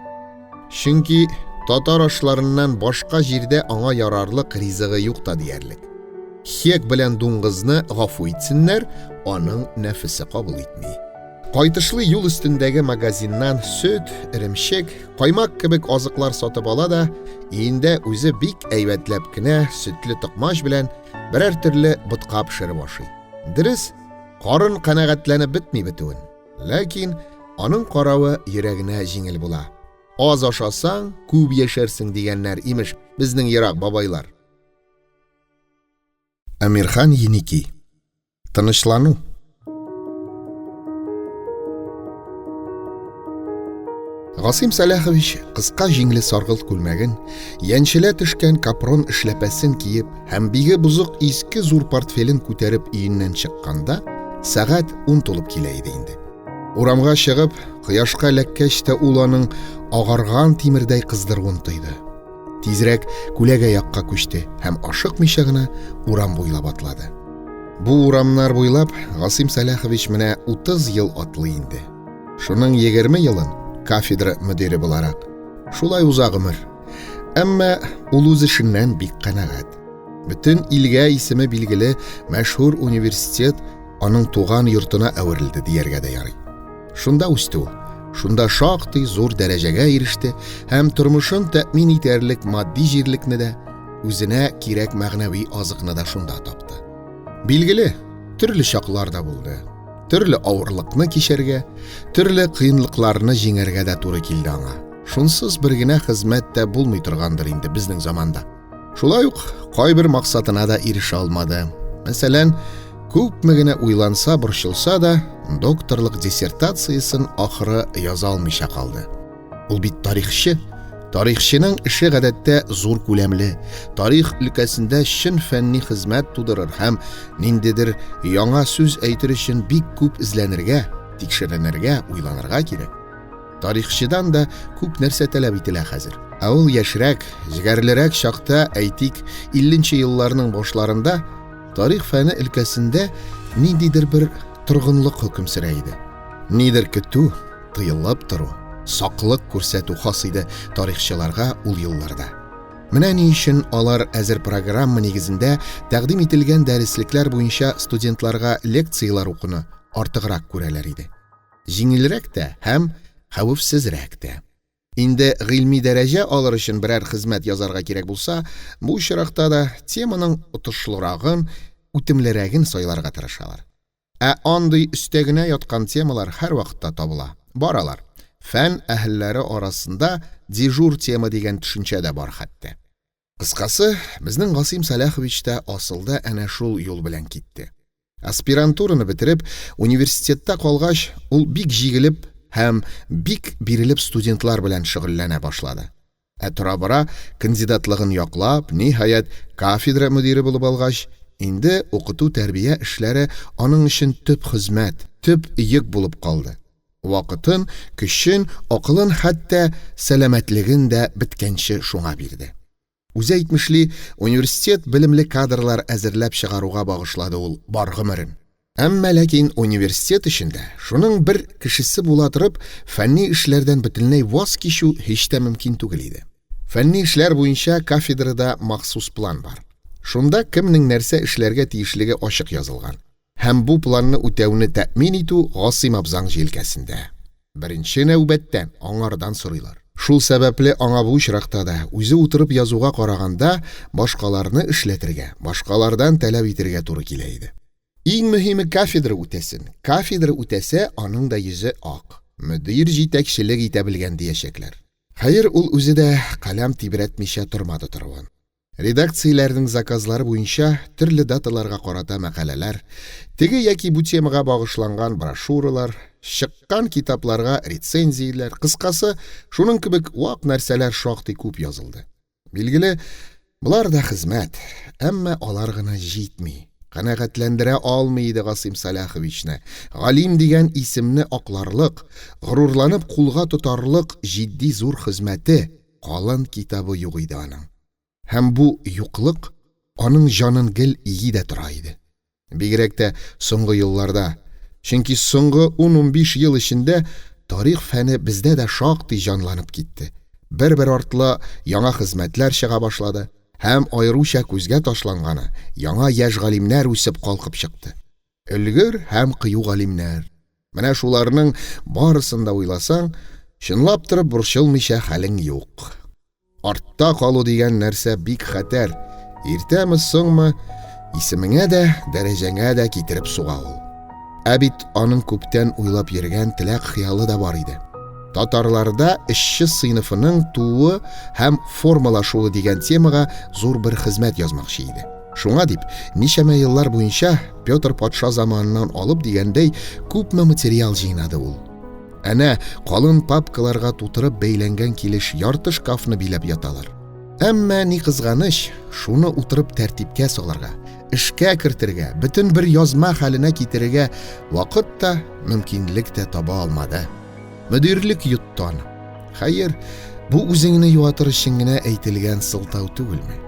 Speaker 1: Чөнки татар ашларыннан башка җирдә аңа ярарлык ризыгы юк та диярлек. Хек белән дуңгызны гафу итсеннәр, аның нәфесе кабул итми. Кайтышлый юл өстендәге магазиннан сөт, эремчек, каймак кебек азыклар сатып ала да, өендә үзе бик әйбәтләп кенә сөтле токмач белән берәр төрле ботка пешереп ашый. Дөрес, карын канәгатьләнеп бетми бетүен. Ләкин аның каравы йөрәгенә җиңел була. Аз ашасаң, күп яшәрсең дигәннәр, имеш, безнең ерак бабайлар. Әмирхан Еники. Тынычлану. Гасыйм Сәләхович кыска җиңле саргылт күлмәген, янчелә төшкән капрон эшләпәсен киеп һәм биге бозык иске зур портфелен күтәреп өеннән чыкканда, сәгать ун тулып килә иде инде. Урамга чыгып, кояшка эләккәч тә ул аның агарган тимердәй кыздыруын тойды. Тизрәк күләгә якка күчте һәм ашыкмыйча гына урам буйлап атлады. Бу урамнар буйлап Гасыйм Сәләхович менә 30 ел атлый инде. Шуның 20 елын кафедра мөдире буларак. Шулай уза гомер. Әмма ул үз эшеннән бик канәгать. Бөтен илгә исеме билгеле мәшһүр университет аның туган йортына әверелде дияргә дә ярый. Шунда үсте ул. Шунда шактый зур дәрәҗәгә иреште һәм тормышын тәэмин итәрлек матди җирлекне дә, үзенә кирәк мәгънәви азыкны да шунда тапты. Билгеле, төрле чаклар да булды. Төрле авырлыкны кичәргә, төрле кыенлыкларны җиңәргә дә туры килде аңа. Шунсыз бер генә хезмәт тә булмый торгандыр инде безнең заманда. Шулай ук кайбер максатына да ирешә алмады. Мәсәлән, күпме генә уйланса, борчылса да, докторлык диссертациясен ахыры яза алмыйча калды. Ул бит тарихчы. Тарихчының эше гадәттә зур күләмле, тарих өлкәсендә чын фәнни хезмәт тудырыр һәм ниндидер яңа сүз әйтер өчен бик күп эзләнергә, тикшеренергә, уйланырга кирәк. Тарихчыдан да күп нәрсә таләп ителә хәзер. Ә ул яшьрәк, җегәрлерәк чакта, әйтик, 50 нче елларның башларында тарих фәне өлкәсендә ниндидер бер торгынлык хөкем сөрә иде. Нидер көтү, тыелып тору, саклык күрсәтү хас иде тарихчыларга ул елларда. Менә ни өчен алар әзер программа нигезендә тәкъдим ителгән дәреслекләр буенча студентларга лекцияләр укуны артыграк күрәләр иде. Җиңелрәк тә һәм хәвефсезрәк тә. Инде гыйльми дәрәҗә алыр өчен берәр хезмәт язарга кирәк булса, бу очракта да теманың отышлырагын, үтемлерәген сайларга тырышалар. Ә андый өстә генә яткан темалар һәрвакытта табыла. Бар алар. Фән әһелләре арасында дежур тема дигән төшенчә дә бар хәтта. Кыскасы, безнең Гасыйм Сәлахович та асылда әнә шул юл белән китте. Аспирантураны бетереп, университетта калгач, ул бик җигелеп һәм бик бирелеп студентлар белән шөгыльләнә башлады. Ә тора-бара кандидатлыгын яклап, ниһаять, кафедра мөдире булып алгач, инде укыту-тәрбия эшләре аның өчен төп хезмәт, төп йөк булып калды. Вакытын, көчен, акылын, хәтта сәламәтлеген дә беткәнче шуңа бирде. Үзе әйтмешли, университет белемле кадрлар әзерләп чыгаруга багышлады ул бар гомерен. Әмма ләкин университет эчендә, шуның бер кешесе була торып, фәнни эшләрдән бөтенләй ваз кичү һич тә мөмкин түгел иде. Фәнни эшләр буенча кафедрада махсус план бар. Шунда кемнең нәрсә эшләргә тиешлеге ачык язылган. Һәм бу планны үтәүне тәэмин итү Гасыйм абзаң җилкәсендә. Беренче нәүбәттән аңардан сорыйлар. Шул сәбәпле аңа бу очракта да, үзе утырып язуга караганда, башкаларны эшләтергә, башкалардан таләп итергә туры килә иде. Иң мөһиме кафедра үтәсен. Кафедра үтәсә, аның да йөзе ак. Мөдир җитәкчелек итә белгән диячәкләр. Хәер, ул үзе дә каләм тибрәтмичә тормады торуын. Редакцияләрнең заказлары буенча төрле даталарга карата мәкаләләр, теге яки бу темага багышланган брошюралар, чыккан китапларга рецензияләр, кыскасы, шуның кебек вак нәрсәләр шактый күп язылды. Билгеле, болар да хезмәт, әмма алар гына җитми, канәгатьләндерә алмый иде Гасыйм Сәлаховичны. Галим дигән исемне акларлык, горурланып кулга тотарлык җитди зур хезмәте, калын китабы юк иде аның. Һәм бу юклык аның җанын гел иги дә тора иде. Бигрәк тә соңгы елларда. Чөнки соңгы ун-унбиш ел эчендә тарих фәне бездә дә шактый җанланып китте. Бер-бер артлы яңа хезмәтләр чыга башлады һәм аеруча күзгә ташланганы, яңа яшь галимнәр үсеп калкып чыкты. Өлгер һәм кыю галимнәр. Менә шуларның барысын да уйласаң, чынлап торып борчылмыйча хәлең юк. Артта калу дигән нәрсә бик хәтәр. Иртәме, соңмы, исемеңә дә, дәрәҗәңә дә китереп суга ул. Ә бит аның күптән уйлап йөргән теләк-хыялы да бар иде. Татарларда эшче сыйныфының тууы һәм формалашуы дигән темага зур бер хезмәт язмакчы иде. Шуңа дип, ничәмә еллар буенча Петр патша заманыннан алып дигәндәй, күпме материал җыйнады ул. Әнә, калын папкаларга тутырып бәйләнгән килеш ярты шкафны биләп яталар. Әмма ни кызганыч, шуны утырып тәртипкә салырга, эшкә кертергә, бөтен бер язма хәленә китерергә вакыт та, мөмкинлек тә таба алмады. Мөдирлек йотты аны. Хәер, бу үзеңне юатыр өчен генә әйтелгән сылтау түгелме?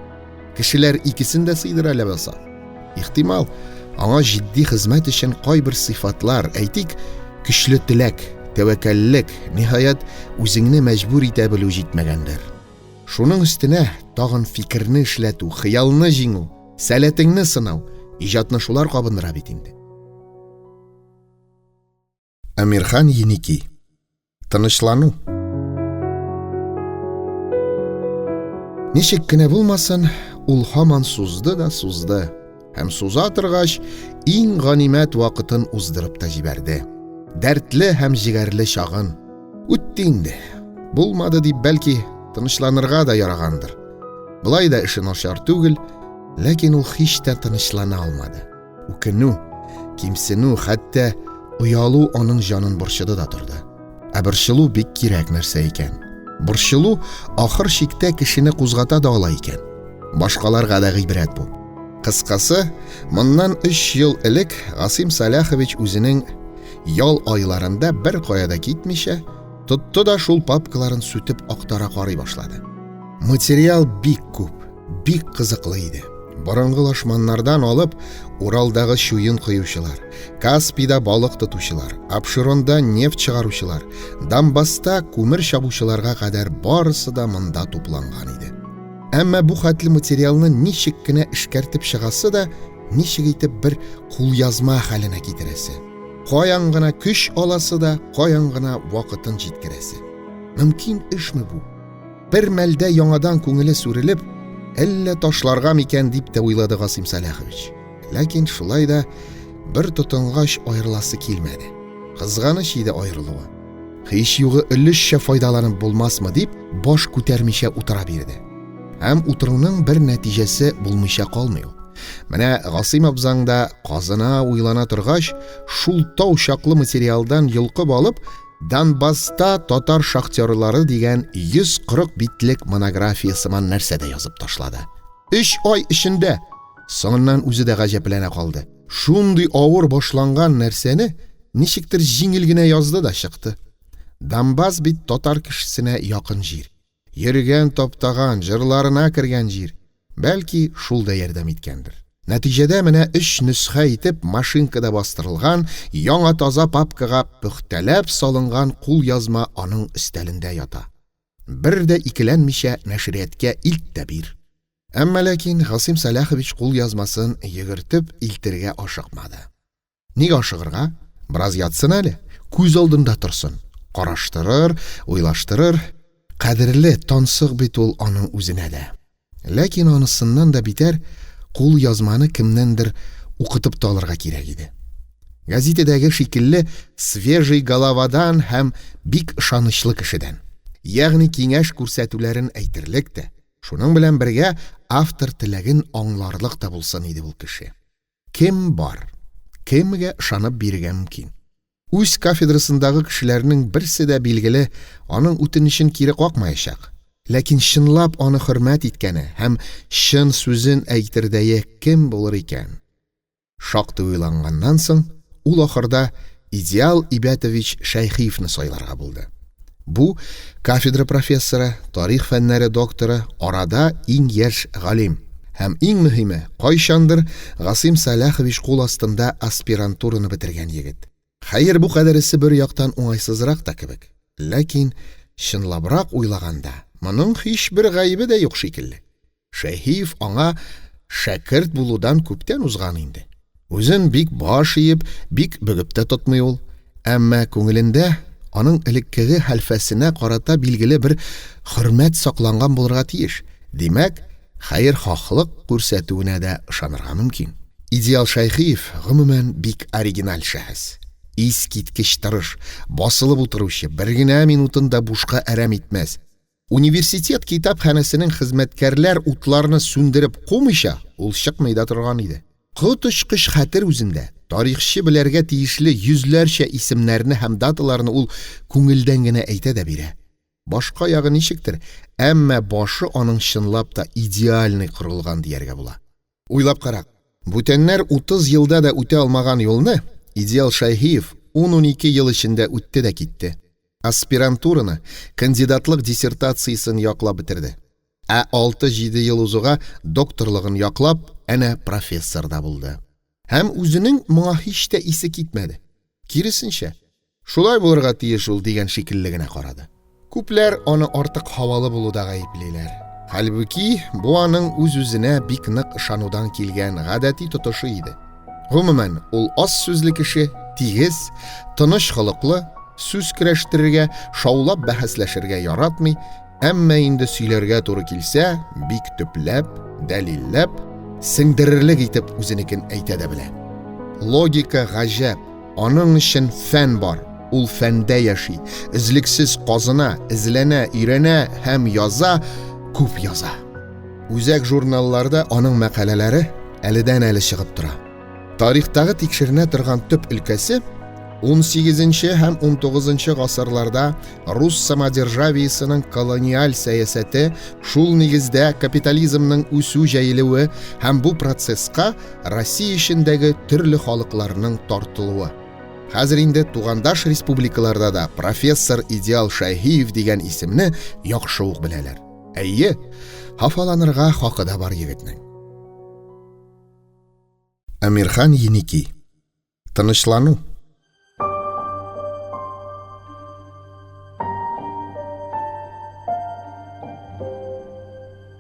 Speaker 1: Кешеләр икесен дә сыйдыра ләбаса. Ихтимал, аңа җитди хезмәт өчен кайбер сыйфатлар, әйтик, көчле теләк, тәвәккәллек, ниһаять, үзеңне мәҗбүр итә белү җитмәгәндер. Шуның өстенә тагын фикерне эшләтү, хыялны җиңү, сәләтеңне сынау, иҗатны шулар кабындыра бит инде. Әмирхан Еники. Тынычлану. Ничек кенә булмасын, ул һаман сузды да сузды. Һәм суза торгач, иң ганимәт вакытын уздырып та җибәрде. Дәртле һәм җегәрле чагын. Үтте инде. Булмады дип, бәлки, тынычланырга да ярагандыр. Болай да эше начар түгел, ләкин ул һич тә тынычлана алмады. Үкенү, кимсенү, хәтта оялу аның җанын борчыды да торды. Ә борчылу бик кирәк нәрсә икән. Борчылу ахыр чиктә кешене кузгата да ала икән. Башкаларга да гыйбрәт бу. Кыскасы, моннан өч ел элек Гасыйм Саляхович үзенең ял айларында бер кая да китмичә, тотты да шул папкаларын сүтеп актара карый башлады. Материал бик күп, бик кызыклы иде. Борынгы лашманнардан алып, Уралдагы чуен коючылар, Каспийда балык тотучылар, Апшеронда нефть чыгаручылар, Донбасста күмер чабучыларга кадәр барысы да монда тупланган иде. Әмма бу хәтле материалны ничек кенә эшкәртеп чыгасы да, ничек итеп бер кулъязма хәленә китерәсе? Каян гына көч аласы да, каян гына вакытын җиткерәсе? Мөмкин эшме бу? Бер мәлдә яңадан күңеле сүрелеп, әллә ташларга микән дип тә уйлады Гасыйм Сәләхович. Ләкин шулай да бер тотынгач аерыласы килмәде. Кызганыч иде аерылуы. Һич югы өлешчә файдаланып булмасмы дип, баш күтәрмичә утыра бирде. Һәм утыруның бер нәтиҗәсе булмыйча калмый ул. Менә Гасыйм абзаң да казына уйлана торгач, шул тау чаклы материалдан йолкып алып, Донбасста татар шахтерлары дигән 140 битлек монография сыман нәрсә дә язып ташлады. Өч ай эчендә! Соңыннан үзе дә гаҗәпләнә калды. Шундый авыр башланган нәрсәне ничектер җиңел генә язды да чыкты. Донбасс бит татар кешесенә якын җир. Йөргән, таптаган, җырларына кергән җир. Бәлки, шул да ярдәм иткәндер. Нәтиҗәдә менә өч нөсхә итеп машинкада бастырылган яңа таза папкага пөхтәләп салынган кулъязма аның өстәлендә ята. Бер дә икеләнмичә нәшриятка илт тә бир. Әмма ләкин Гасыйм Сәлахович кулъязмасын йөгертеп илтергә ашыкмады. Нигә ашыгырга? Бераз ятсын әле, күз алдында торсын. Караштырыр, уйлаштырыр. Кадерле, тансык бит ул аның үзенә дә. Ләкин анысыннан да битәр, кулъязманы кемнәндер укытып та алырга кирәк иде. Газетадагы шикелле свежий головадан һәм бик ышанычлы кешедән. Ягъни киңәш күрсәтүләрен әйтерлек тә, Шуның белән бергә автор теләген аңларлык та булсын иде ул кеше. Кем бар? Кемгә ышанып бирергә мөмкин? Үз кафедрасындагы кешеләрнең берсе дә, билгеле, аның үтенечен кире какмаячак. Ләкин чынлап аны хөрмәт иткәне һәм чын сүзен әйтердәе кем булыр икән? Шактый уйланганнан соң, ул ахырда Идеал Ибәтович Шәйхиевны сайларга булды. Бу, кафедра профессоры, тарих фәннәре докторы, арада иң яшь галим. Һәм иң мөһиме, кайчандыр Гасыйм Сәлахович кул астында аспирантураны бетергән егет. Хәер, бу кадәресе бер яктан уңайсызрак та кебек. Ләкин, чынлабрак уйлаганда, моның һичбер гаебе дә юк шикелле. Шәйһиев аңа шәкерт булудан күптән узган инде. Үзен бик баш иеп, бик бөгеп тә тотмый ул. Әмма күңелендә аның элеккеге хәлфәсенә карата билгеле бер хөрмәт сакланган булырга тиеш. Димәк, хәер-хахлык күрсәтүенә дә ышанырга мөмкин. Идеал Шәйхиев, гомумән, бик оригиналь шәхес. Искиткеч тырыш, басылып утыручы, бер генә минутын да бушка әрәм итмәс. Университет китапханәсенең хезмәткәрләр утларны сүндереп кумыйча, ул чыкмый да торган иде. Коточкыч хәтер үзендә, тарихчы белергә тиешле йөзләрчә исемнәрне һәм даталарны ул күңелдән генә әйтә дә бирә. Башка ягы ничектер, әмма башы аның чынлап та идеальный корылган дияргә була. Уйлап карак, бүтәннәр 30 елда да үтә алмаган юлны Идеал Шәйхиев 10-12 ел эчендә үтте дә китте. Аспирантураны, кандидатлык диссертациясен яклап бетерде. Ә 6-7 ел узуга докторлыгын яклап, әнә профессор да булды. Һәм үзенең моңа һич тә исе китмәде. Киресенчә, Шулай булырга тиеш ул дигән шикелле генә карады. Күпләр аны артык һавалы булуда гаеплиләр. Хәлбуки, бу аның үз-үзенә бик нык ышанудан килгән гадәти тотышы иде. Гомумән, ул аз сүзле кеше, тигез, тыныч холыклы, сүз көрәштерергә, шаулап бәхәсләшергә яратмый, әмма инде сөйләргә туры килсә, бик төпләп, дәлилләп, Сеңдерерлек итеп үзенекен әйтә дә белә. Логика гаҗәп, аның өчен фән бар, ул фәндә яши, өзлексез казына, эзләнә, өйрәнә һәм яза, күп яза. Үзәк журналларда аның мәкаләләре әледән-әле чыгып тора. Тарихтагы тикшеренә торган төп өлкәсе 18 һәм 19 гасырларда рус самодержавиесының колониаль сәясәте, шул нигездә капитализмның үсү җәелүе һәм бу процесска Россия эчендәге төрле халыкларның тартылуы. Хәзер инде тугандаш республикаларда да профессор Идеал Шәйхиев дигән исемне яхшы ук беләләр. Әйе, хафаланырга хакы да бар егетнең. Әмирхан Еники. Тынычлану.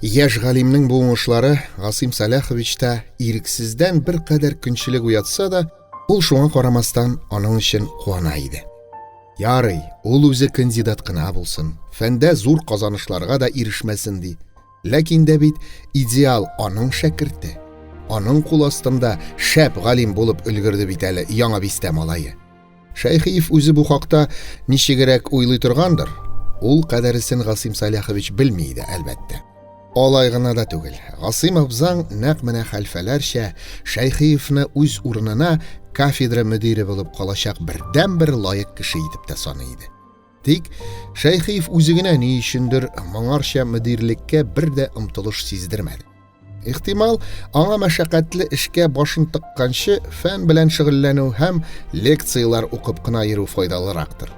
Speaker 1: Яшь галимнең бу уңышлары Гасыйм Сәләховичта ирексездән беркадәр көнчелек уятса да, ул шуңа карамастан аның өчен куана иде. Ярый, ул үзе кандидат кына булсын, фәндә зур казанышларга да ирешмәсен ди. Ләкин дә бит идеал аның шәкерте. Аның кул астында шәп галим булып өлгерде бит әле Яңа бистә малае. Шәйхиев үзе бу хакта ничегрәк уйлый торгандыр, ул кадәресен Гасыйм Саляхович белми иде, әлбәттә. Алай гына да түгел, Гасыйм абзаң нәкъ менә хәлфәләрчә Шәйхиевны үз урынына кафедра мөдире булып калачак бердәнбер лаек кеше итеп тә саный иде. Тик Шәйхиев үзе генә ни өчендер моңарча мөдирлеккә бер дә омтылыш сиздермәде. Ихтимал, аңа мәшәкатьле эшкә башын тыкканчы фән белән шөгыльләнү һәм лекцияләр укып кына йөрү файдалырактыр.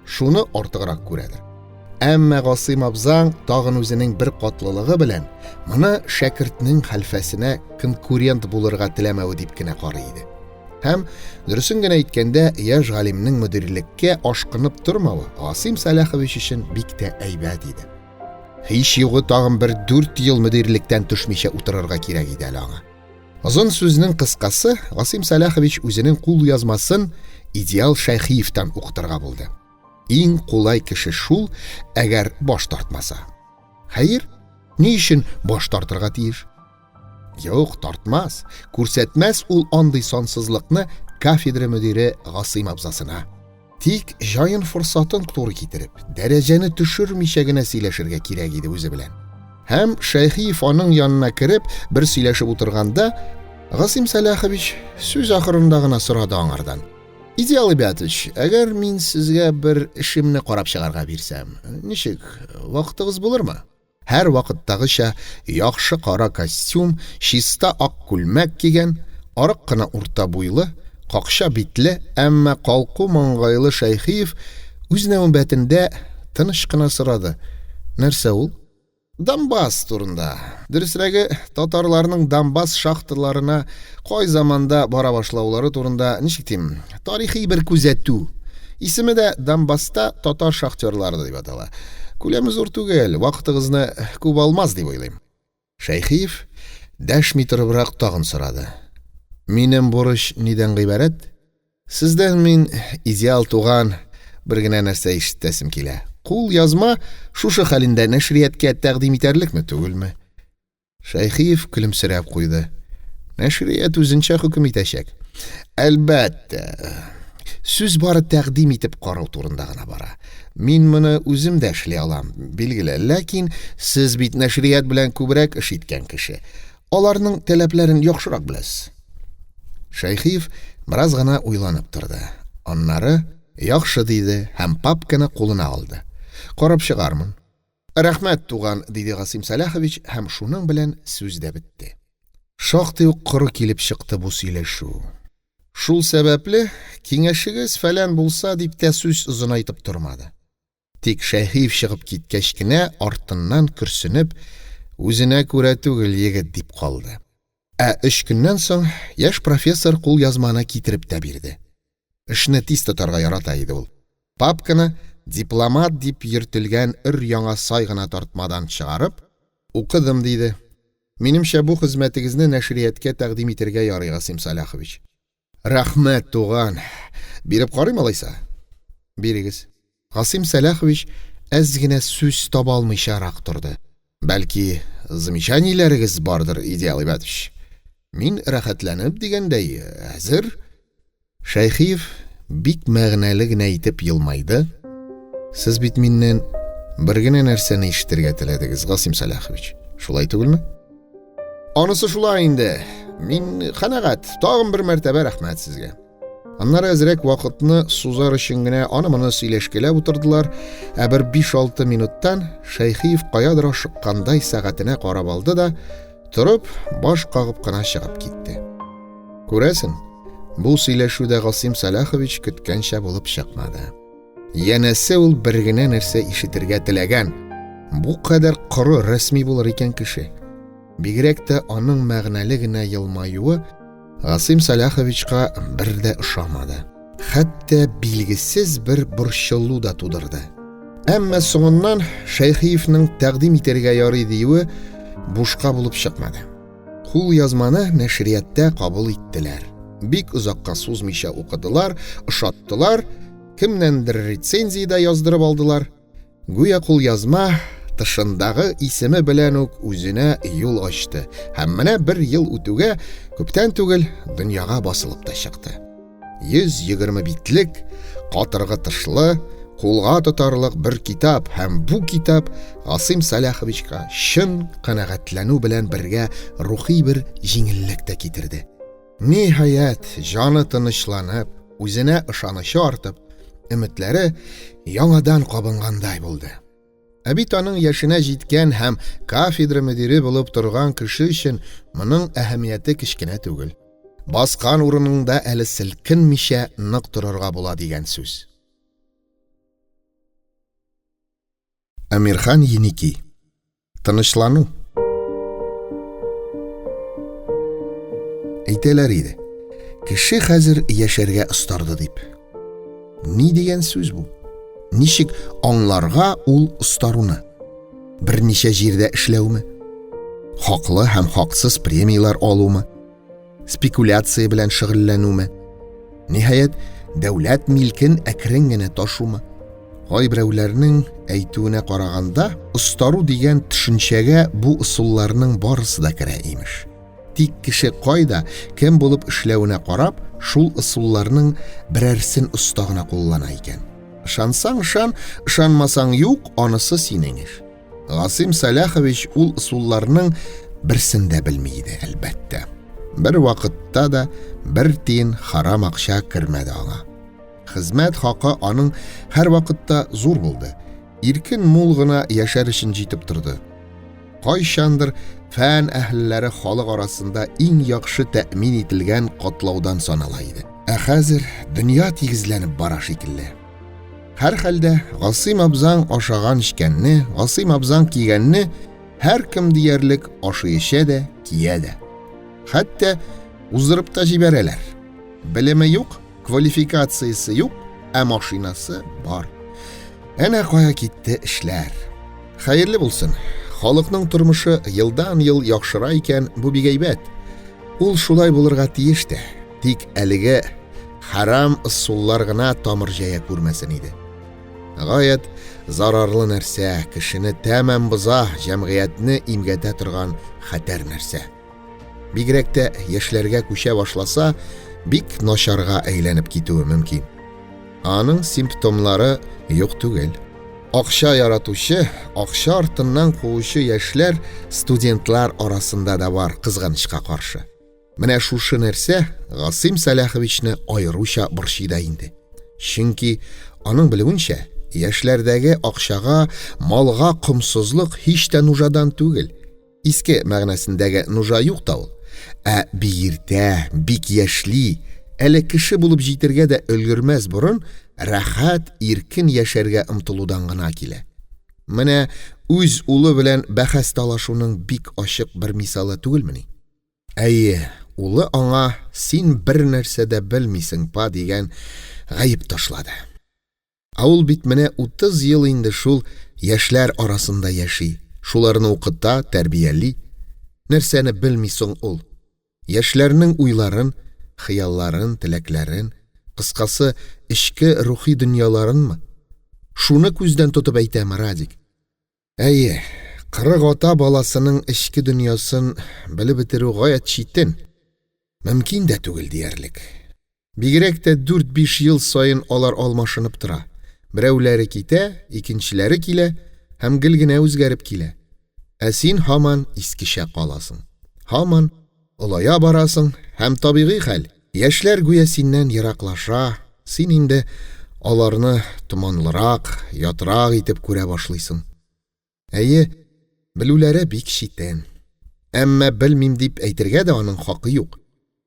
Speaker 1: Шуны артыграк күрәдер. Әмма Гасыйм абзаң тагын үзенең бер катлылыгы белән моны шәкертнең хәлфәсенә конкурент булырга теләмәве дип кенә карый иде. Һәм, дөресен генә әйткәндә, яшь галимнең мөдирлеккә ашкынып тормавы Гасыйм Сәлахович өчен бик тә әйбәт иде. Һич югы тагын бер дүрт ел мөдирлектән төшмичә утырырга кирәк иде әле аңа. Озын сүзнең кыскасы, Гасыйм Сәлахович үзенең кулъязмасын Идеал Шәйхиевтан укытырга булды. Иң кулай кеше шул, әгәр баш тартмаса. Хәер, ни өчен баш тартырга тиеш? Юк, тартмас, күрсәтмәс ул андый сансызлыкны кафедра мөдире Гасыйм абзасына. Тик җаен форсатын туры китереп, дәрәҗәне төшермичә генә сөйләшергә кирәк иде үзе белән. Һәм Шәйхиев аның янына кереп, бер сөйләшеп утырганда, Гасыйм Сәлахович сүз ахырында гына сорады аңардан. Идеал Ибятович, әгәр мин сезгә бер эшемне карап чыгарга бирсәм, ничек, вакытыгыз булырмы? Һәр вакыттагыча яхшы кара костюм, чиста ак күлмәк кигән, арык кына урта буйлы, какча битле, әмма калку маңгайлы Шәйхиев үз нәүбәтендә тыныч кына сорады, Нәрсә ул? Донбасс турында. Дөресрәге, татарларның Донбасс шахталарына кай заманда бара башлаулары турында, ничек дим, тарихи бер күзәтү. Исеме дә Донбасста татар шахтерлары дип атала. Күләме зур түгел, вакытыгызны күп алмас дип уйлыйм. Шәйхиев дәшми торыбрак тагын сорады. Минем бурыч нидән гыйбарәт? Сездән мин, идеал туган, бер генә нәрсә ишетәсем килә. Кул язма шушы хәлендә нәшрияткә тәкъдим итәрлекме, түгелме? Шәйхиев көлемсерәп куйды. Нәшрият үзенчә хөкем итәчәк. Әлбәттә, сүз бары тәкъдим итеп карау турында гына бара. Мин моны үзем дә эшли алам, билгеле, ләкин сез бит нәшрият белән күбрәк эш иткән кеше. Аларның таләпләрен яхшырак беләсез. Шәйхиев бераз гына уйланып торды. Аннары, яхшы диде һәм папканы кулына алды. Карап чыгармын. Рәхмәт, туган, диде Гасыйм Сәлахович һәм шуның белән сүз дә бетте. Шактый ук коры килеп чыкты бу сөйләшү. Шул сәбәпле, киңәшегез фәлән булса дип тә сүз озынайтып тормады. Тик Шәйхиев чыгып киткәч кенә артыннан көрсенеп, үзенә күрә түгел егет дип калды. Ә өч көннән соң яшь профессор кулъязманы китереп тә бирде. Эшне тиз тотарга ярата иде ул. Папканы дипломат дип йөртелгән өр-яңа сай гына тартмадан чыгарып, укыдым, диде. Минемчә, бу хезмәтегезне нәшрияткә тәкъдим итәргә ярый, Гасыйм Сәлахович. Рәхмәт, туган. Биреп карыйм алайса? Бирегез. Гасыйм Сәлахович әз генә сүз таба алмыйчарак торды. Бәлки, замечаниеләрегез бардыр, Идеал Ибәтович? Мин рәхәтләнеп дигәндәй, әзер. Шәйхиев бик мәгънәле генә итеп елмайды. Сез бит миннән бер генә нәрсәне ишетергә теләдегез, Гасим Сәлахович. Шулай түгелме? Анысы шулай инде. Мин канәгать. Тагын бер мәртәбә рәхмәт сезгә. Аннары әзрәк вакытны сузар өчен генә аны-моны сөйләшкәләп утырдылар, ә бер 5-6 минуттан Шәйхиев каядыр ашыккандай сәгатенә карап алды да, торып, баш кагып кына чыгып китте. Күрәсең, бу сөйләшү дә Гасим Сәлахович көткәнчә булып чыкмады. Янәсе ул бер генә нәрсә ишетергә теләгән. Бу кадәр коры, рәсми булыр икән кеше. Бигрәк тә аның мәгънәле генә елмаюы Гасыйм Сәлаховичка бер дә ошамады. Хәтта билгесез бер борчылу да тудырды. Әмма соңыннан Шәйхиевнең тәкъдим итәргә ярый диюе бушка булып чыкмады. Кул язманы нәшриятта кабул иттеләр. Бик озакка сузмыйча укыдылар, ошаттылар, кемнәндер рецензия дә яздырып алдылар. Гүя кулъязма тышындагы исеме белән үк үзенә юл ачты һәм менә бер ел үтүгә, күптән түгел, дөньяга басылып та чыкты. 120 битлек, катыргы тышлы, кулга тотарлык бер китап һәм бу китап Гасыйм Сәлаховичка чын канәгатьләнү белән бергә рухи бер җиңеллек тә китерде. Ниһаять, җаны тынычланып, үзенә ышанычы артып, өметләре яңадан кабынгандай булды. Ә бит аның яшенә җиткән һәм кафедра мөдире булып торган кеше өчен моның әһәмияте кечкенә түгел. Баскан урыныңда әле селкенмичә нык торырга була дигән сүз. Әмирхан Еники. Тынычлану. Әйтәләр иде. Кеше хәзер яшәргә остарды дип. Ни дигән сүз бу? Ничек аңларга ул остаруны? Берничә җирдә эшләүме? Хаклы һәм хаксыз премияләр алумы? Спекуляция белән шөгыльләнүме? Ниһаять, дәүләт милкен әкрен генә ташумы? Кайберәүләрнең әйтүенә караганда, остару дигән төшенчәгә бу ысулларның барысы да керә, имеш. Тик кеше кайда, кем булып эшләвенә карап, шул ысулларның берәрсен оста гына куллана икән. Ышансаң ышан, ышанмасаң юк, анысы синең эш. Гасыйм Сәлахович ул ысулларның берсен дә белми иде, әлбәттә. Бер вакытта да бер тиен харам акча кермәде аңа. Хезмәт хакы аның һәрвакытта зур булды. Иркен мул гына яшәр өчен җитеп торды. Кайчандыр фән әһелләре халык арасында иң яхшы тәэмин ителгән катлаудан санала иде. Ә хәзер дөнья тигезләнеп бара шикелле. Һәрхәлдә Гасыйм абзаң ашаган-эчкәнне, Гасыйм абзаң кигәнне һәркем диярлек ашый-эчә дә, кия дә. Хәтта уздырып та җибәрәләр. Белеме юк, квалификациясе юк, ә машинасы бар. Әнә кая китте эшләр. Хәерле булсын. Халыкның тормышы елдан-ел яхшыра икән, бу бик әйбәт. Ул шулай булырга тиеш тә. Тик әлеге хәрам ысуллар гына тамыр җәя күрмәсен иде. Гаять зарарлы нәрсә, кешене тәмам боза, җәмгыятьне имгәтә торган хәтәр нәрсә. Бигрәк тә яшьләргә күчә башласа, бик начарга әйләнеп китүе мөмкин. Аның симптомнары юк түгел. Акча яратучы, акча артыннан куучы яшьләр студентлар арасында да бар, кызганычка каршы. Менә шушы нәрсә Гасыйм Сәлаховичны аеруча борчый да инде. Чөнки аның белүенчә, яшьләрдәге акчага, малга комсызлык һич тә нужадан түгел. Иске мәгънәсендәге нужа юк та ул. Ә бик иртә, бик яшьли, әле кеше булып җитергә дә өлгермәс борын, рәхәт, иркен яшәргә омтылудан гына килә. Менә үз улы белән бәхәс талашуның бик ачык бер мисалы түгелмени? Әйе, улы аңа син бер нәрсә дә белмисең, па дигән гаеп ташлады. Ә ул бит менә 30 ел инде шул яшьләр арасында яши, шуларны укыта, тәрбияли. Нәрсәне белми соң ул? Яшьләрнең уйларын, хыялларын, теләкләрен, кыскасы, эчке рухи дөньяларынмы? Шуны күздән тотып әйтәме Радик? Әйе, 40 ата баласының эчке дөньясын белеп бетерү гаять читен. Мөмкин дә түгел диярлек. Бигрәк тә дүрт-биш ел саен алар алмашынып тора. Берәүләре китә, икенчеләре килә һәм гел генә үзгәреп килә. Ә син һаман искечә каласың. Һаман олая барасың һәм табигый хәл, яшьләр гүя синнән ераклаша, син инде аларны томанлырак, ятрак итеп күрә башлыйсың. Әйе, белүләре бик читен. Әмма белмим дип әйтергә дә аның хакы юк.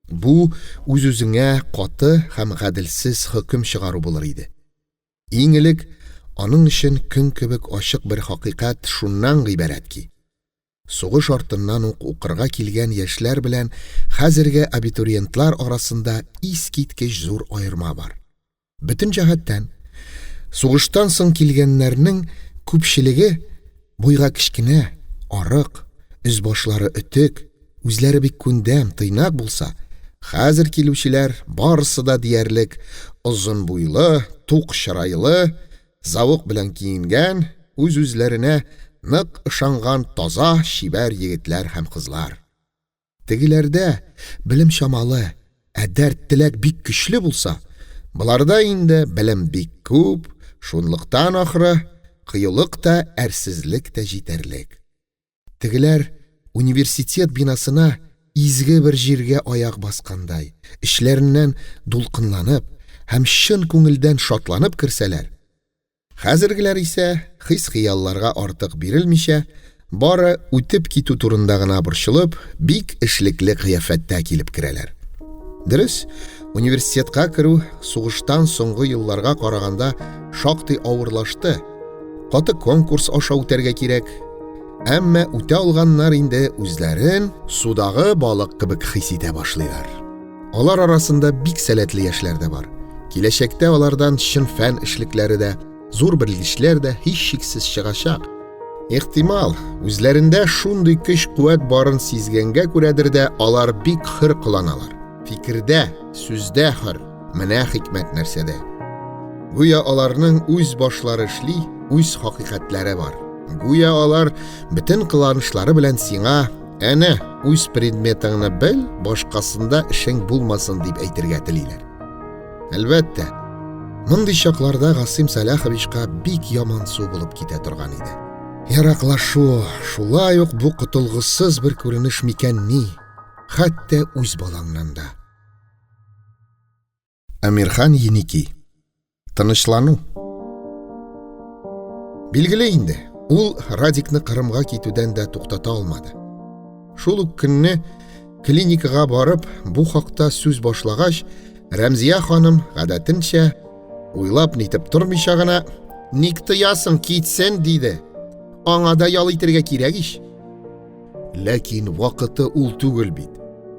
Speaker 1: Бу үз-үзеңә каты һәм гаделсез хөкем чыгару булыр иде. Иң элек аның өчен көн кебек ачык бер хакыйкать шуннан гыйбарәт ки, сугыш артыннан ук укырга килгән яшьләр белән хәзерге абитуриентлар арасында искиткеч зур аерма бар. Бөтен җәһәттән. Сугыштан соң килгәннәрнең күпчелеге буйга кечкенә, арык, өс-башлары өтек, үзләре бик күндәм, тыйнак булса, хәзер килүчеләр барысы да диярлек озын буйлы, тук чырайлы, зәвык белән киенгән, үз-үзләренә нык ышанган таза, чибәр егетләр һәм кызлар. Тегеләрдә белем чамалы, ә дәрт-теләк бик көчле булса, боларда инде белем бик күп, шунлыктан, ахры, кыюлык та, әрсезлек тә җитәрлек. Тегеләр университет бинасына изге бер җиргә аяк баскандай, эчләреннән дулкынланып һәм чын күңелдән шатланып керсәләр, Хәзергеләр исә, хис-хыялларга артык бирелмичә, бары үтеп китү турында гына борчылып, бик эшлекле кыяфәттә килеп керәләр. Дөрес, университетка керү сугыштан соңгы елларга караганда шактый авырлашты. Каты конкурс аша үтәргә кирәк. Әмма үтә алганнар инде үзләрен судагы балык кебек хис итә башлыйлар. Алар арасында бик сәләтле яшьләр дә бар. Киләчәктә алардан чын фән эшлекләре дә, зур белгечләр дә һичшиксез чыгачак. Ихтимал, үзләрендә шундый көч-куәт барын сизгәнгә күрәдер дә алар бик хөр кыланалар. Фикердә, сүздә хөр. Менә хикмәт нәрсәдә. Гүя аларның үз башлары эшли, үз хакыйкатьләре бар. Гүя алар бөтен кыланышлары белән сиңа Әнә, үз предметыңны бел, башкасында эшең булмасын дип әйтергә телиләр. Әлбәттә, мондый чакларда Гасыйм Сәлаховичка бик ямансу булып китә торган иде. Яраклашу, шулай ук бу котылгысыз бер күренеш микәнни, хәтта үз балаңнан да. Әмирхан Еники. Тынычлану. Билгеле инде, ул Радикны Кырымга китүдән дә туктата алмады. Шул ук көнне клиникага барып, бу хакта сүз башлагач, Рәмзия ханым, гадәтенчә, уйлап нитеп тормыйча гына, "Ник тыясың, китсен", диде. Аңа да ял итәргә кирәк ич. Ләкин вакыты ул түгел бит.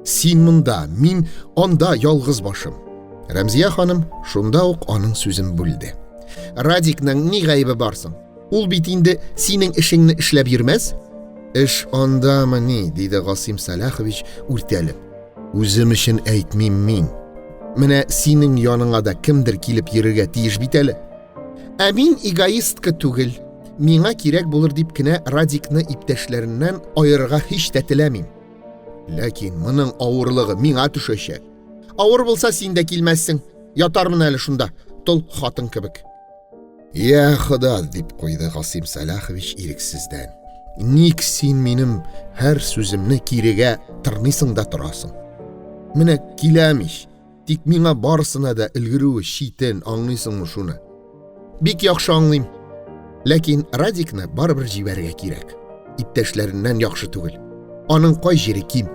Speaker 1: Син монда, мин анда ялгыз башым. Рәмзия ханым шунда ук аның сүзен бүлде. Радикның ни гаебе бар соң? Ул бит инде синең эшеңне эшләп йөрмәс. Эш андамыни, диде Гасим Сәлахович үртәлеп. Үзем өчен әйтмим мин. Менә синең яныңа да кемдер килеп йөрергә тиеш бит әле. Ә мин эгоистка түгел. Миңа кирәк булыр дип кенә Радикны иптәшләреннән аерырга һич тә теләмим. Ләкин моның авырлыгы миңа төшәчәк. Авыр булса, син дә килмәссең. Ятармын әле шунда, тол хатын кебек. Я Хода, дип куйды Гасим Сәлахович ирексездән. Ник син минем һәр сүземне кирегә тырныйсың да торасың? Менә киләм ич. Тик миңа барысына да өлгерүе читен, аңлыйсыңмы шуны? Бик яхшы аңлыйм. Ләкин Радикны барыбер җибәрергә кирәк. Иптәшләреннән яхшы түгел. Аның кай җире ким?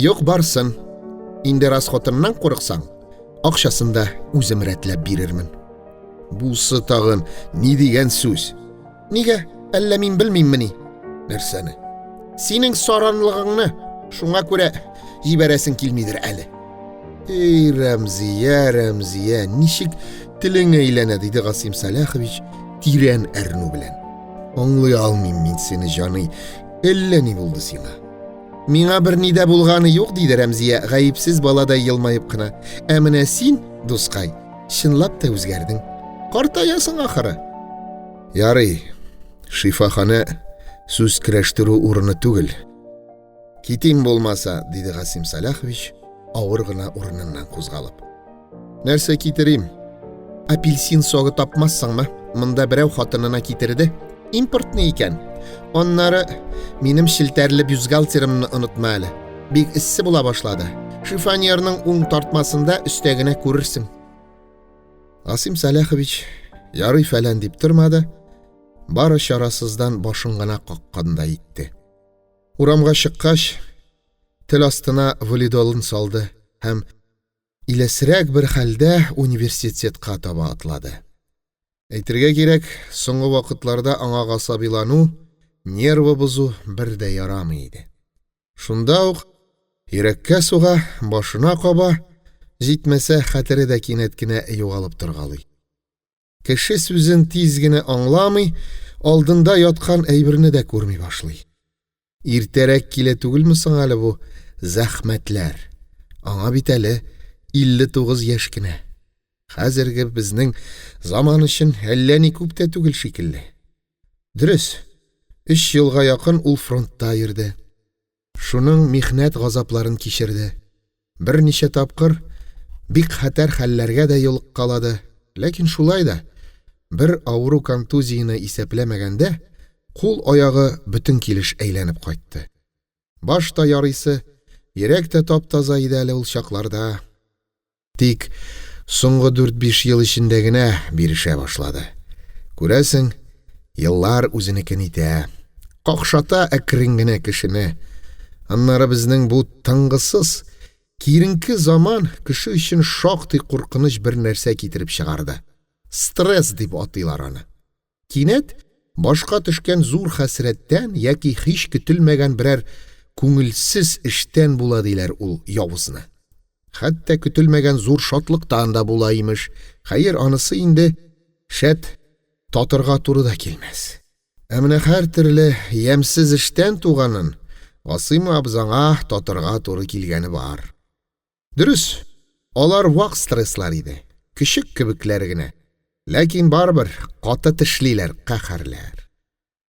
Speaker 1: Юк, барсын. Инде расходыннан курыксаң, акчасын да үзем рәтләп бирермен. Бусы тагын ни дигән сүз? Нигә? Әллә мин белмиммени? Нәрсәне? Синең саранлыгыңны. Шуңа күрә җибәрәсең килмидер әле. Эй, Рәмзия, Рәмзия, ничек телең әйләнә, диде Гасим Сәлахович тирән әрнү белән. Аңлый алмыйм мин сине, җаный. Әллә ни булды сиңа? Миңа берни дә булганы юк, диде Рәмзия, гаепсез баладай елмаеп кына. Ә менә син, дускай, чынлап та үзгәрдең. Картаясың ахыры. Ярый, шифаханә сүз көрәштерү урыны түгел. Китим булмаса, диде Гасим Саляхович. авыр гына урыныннан кузгалып. Нәрсә китерим? Апельсин согы тапмассыңмы? Монда берәү хатынына китерде. Импортный икән. Аннары минем челтәрле бюстгальтерымны онытма әле. Бик эссе була башлады. Шифоньерның уң тартмасында өстә генә күрерсең. Асим Сәләхович ярый фәлән дип тормады, бары чарасыздан башын гына каккандай итте. Урамга чыккач, тел астына валидолын салды һәм иләсрәк бер хәлдә университетка таба атлады. Әйтергә кирәк, соңгы вакытларда аңа гасабилану, нервы бозу бер дә ярамый иде. Шунда ук йөрәккә суга, башына каба, җитмәсә, хәтере дә кинәт кенә югалып торгалый. Кеше сүзен тиз генә аңламый, алдында яткан әйберне дә күрми башлый. Иртәрәк килә түгелме соң әле бу зәхмәтләр? Аңа бит әле 59 яшь кенә. Хәзерге безнең заман өчен әллә ни күп тә түгел шикелле. Дөрес, өч елга якын ул фронтта йөрде. Шуның михнәт газапларын кичерде. Берничә тапкыр бик хәтәр хәлләргә дә юлыккалады. Ләкин шулай да, бер авыру контузияне исәпләмәгәндә, кул-аягы бөтен килеш әйләнеп кайтты. Баш та ярыйсы, йөрәк тә тап-таза иде әле ул чакларда. Тик соңгы дүрт-биш ел эчендә генә бирешә башлады. Күрәсең, еллар үзенекен итә. Какшата әкрен генә кешене. Аннары безнең бу тынгысыз, киеренке заман кеше өчен шактый куркыныч бер нәрсә китереп чыгарды. Стресс дип атыйлар аны. Кинәт башка төшкән зур хәсрәттән яки һич көтелмәгән берәр күңелсез эштән була диләр ул явызны. Хәтта көтелмәгән зур шатлыктан да була имеш. Хәер, анысы инде шәт татырга туры да килмәс. Ә менә һәртөрле ямьсез эштән туганын Гасыйм абзаңа татырга туры килгәне бар. Дөрес, алар вак стресслар иде, көчек кебекләр генә. Ләкин барыбер каты тешлиләр, каһәрләр.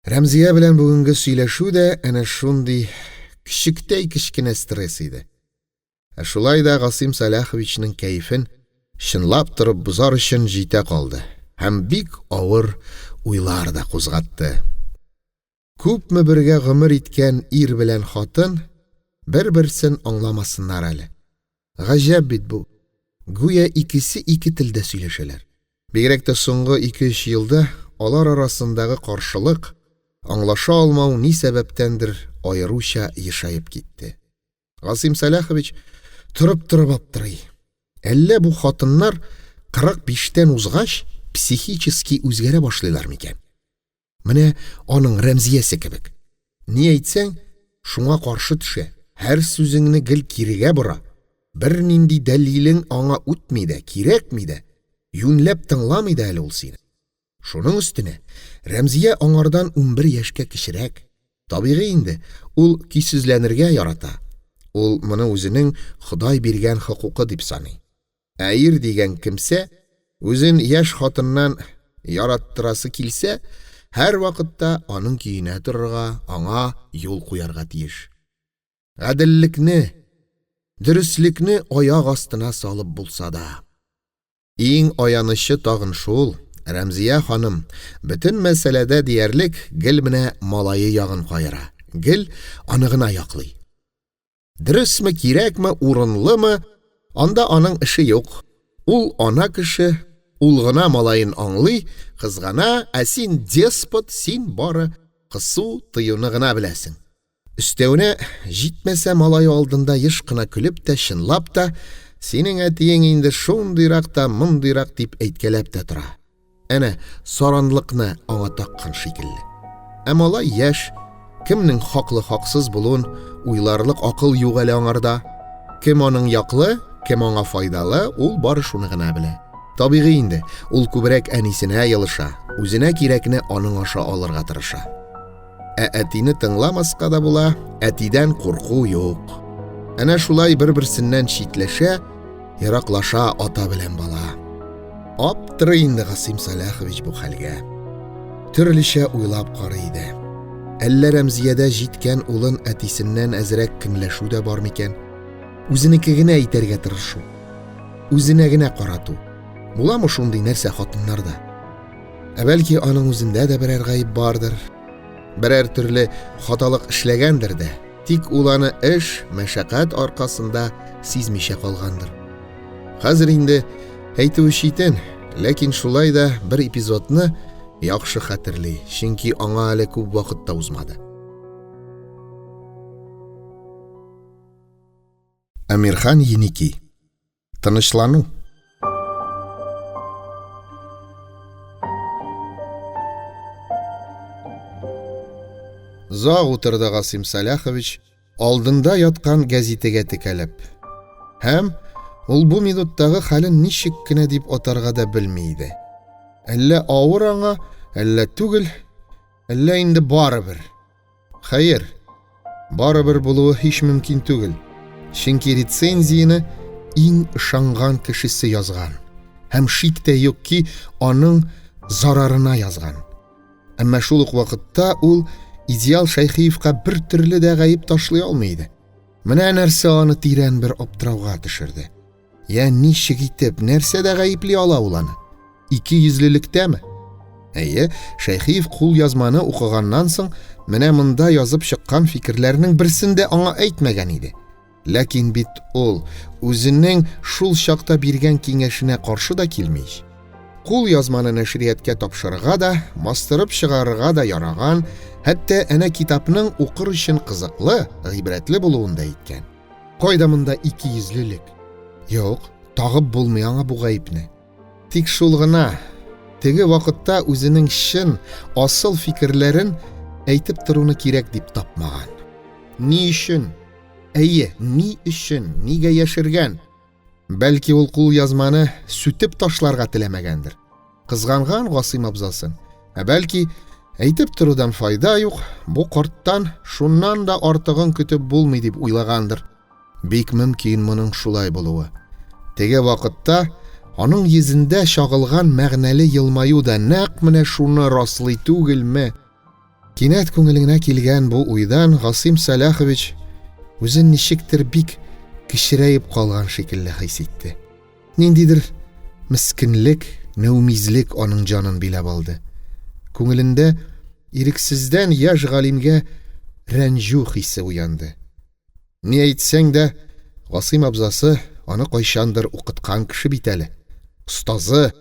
Speaker 1: Рәмзия белән бүгенге сөйләшү дә әнә шундый көчектәй кечкенә стресс иде. Ә шулай да Гасыйм Сәлаховичның кәефен чынлап торып бозар өчен җитә калды һәм бик авыр уйлар да кузгатты. Күпме бергә гомер иткән ир белән хатын бер-берсен аңламасыннар әле. Гаҗәп бит бу. Гүя икесе ике телдә сөйләшәләр. Бигрәк тә соңгы ике-өч елда алар арасындагы каршылык, аңлаша алмау ни сәбәптәндер аеруча ешаеп китте. Гасыйм Сәлахович торып-торып аптырый. Әллә бу хатыннар 45-тән узгач психически үзгәрә башлыйлар микән? Менә аның Рәмзиясе кебек. Ни әйтсәң, шуңа каршы төшә, һәр сүзеңне гел кирегә бора. Бернинди дәлилең аңа үтми дә, кирәкми дә, юньләп тыңламый да әле ул сине. Шуның өстенә, Рәмзия аңардан 11 яшькә кечерәк. Табигый инде, ул көйсезләнергә ярата. Ул моны үзенең Ходай биргән хокукы дип саный. Ә ир дигән кемсә, үзен яшь хатыннан яраттырасы килсә, һәрвакытта аның көенә торырга, аңа юл куярга тиеш. Гаделлекне, дөреслекне аяк астына салып булса да. Иң аянычы тагын шул, Рәмзия ханым бөтен мәсьәләдә диярлек гел менә малае ягын каера, гел аны гына яклый. Дөресме, кирәкме, урынлымы, анда аның эше юк. Ул ана кеше, ул гына малаен аңлый, кызгана, ә син деспот, син бары кысу, тыюны гына беләсең. Өстәвенә, җитмәсә малае алдында еш кына көлеп тә, чынлап та, синең әтиең инде шундыйрак та, мондыйрак дип әйткәләп тә тора. Әнә, саранлыкны аңа таккан шикелле. Ә малай яшь, кемнең хаклы-хаксыз булуын уйларлык акыл юк әле аңарда. Кем аның яклы, кем аңа файдалы, ул бары шуны гына белә. Табигый инде, ул күбрәк әнисенә елыша, үзенә кирәкне аның аша алырга тырыша. Ә әтине тыңламаска да була, әтидән курку юк. Әнә шулай бер-берсеннән читләшә, ераклаша ата белән бала. Аптырый инде Гасыйм Сәлахович бу хәлгә. Төрлечә уйлап карый иде. Әллә Рәмзиядә җиткән улын әтисеннән әзрәк көнләшү дә бар микән? Үзенеке генә итәргә тырышу. Үзенә генә карату. Буламы шундый нәрсә хатыннарда? Ә бәлки аның үзендә дә берәр гаеп бардыр. Берәр төрле хаталык эшләгәндер дә, тик ул аны эш, мәшәкать аркасында сизмичә калгандыр. Хәзер инде әйтүе читен, ләкин шулай да бер эпизодны яхшы хәтерли, чөнки аңа әле күп вакыт та узмады. Әмирхан Еники. Тынычлану. Озак утырды Гасим Саляхович алдында яткан гәзитегә текәлеп. Һәм ул бу минуттагы хәлен ничек кенә дип атарга да белми иде. Әллә авыр аңа, әллә түгел, әллә инде барыбер. Хәер, барыбер булуы һич мөмкин түгел. Чөнки рецензияне иң ышанган кешесе язган. Һәм шик тә юк ки, аның зарарына язган. Әмма шул ук вакытта ул Идеал Шәйхиевка бер төрле дә гаеп ташлый алмый иде. Менә нәрсә аны тирән бер аптырауга төшерде. Я ничек итеп, нәрсәдә гаепли ала ул аны? Ике йөзлелектәме? Әйе, Шәйхиев кул язманы укыганнан соң, менә монда язып чыккан фикерләрнең берсен дә аңа әйтмәгән иде. Ләкин бит ул үзенең шул чакта биргән киңәшенә каршы да килми ич. Кул язманы нәшрияткә тапшырырга да, бастырып чыгарырга да яраган, хәтта әнә китапның укыр өчен кызыклы, гыйбрәтле булуын да әйткән. Кайда монда икейөзлелек? Юк, тагып булмый аңа бу гаепне. Тик шул гына, теге вакытта үзенең чын, асыл фикерләрен әйтеп торуны кирәк дип тапмаган. Ни өчен? Әйе, ни өчен? Нигә яшергән? Бәлки ул кулъязманы сүтеп ташларга теләмәгәндер. Кызганган Гасыйм абзасын. Ә бәлки, әйтеп торудан файда юк, бу карттан шуннан да артыгын көтеп булмый дип уйлагандыр. Бик мөмкин моның шулай булуы. Теге вакытта аның йөзендә чагылган мәгънәле елмаю да нәкъ менә шуны раслый түгелме? Кинәт күңелеңә килгән бу уйдан Гасыйм Сәлахович үзен ничектер бик кечерәеп калган шикелле хис итте. Ниндидер мескенлек, нәүмизлек аның җанын биләп алды. Күңелендә ирексездән яшь галимгә рәнҗү хисе уянды. Ни әйтсәң дә, Гасыйм абзасы аны кайчандыр укыткан кеше бит әле. Остазы,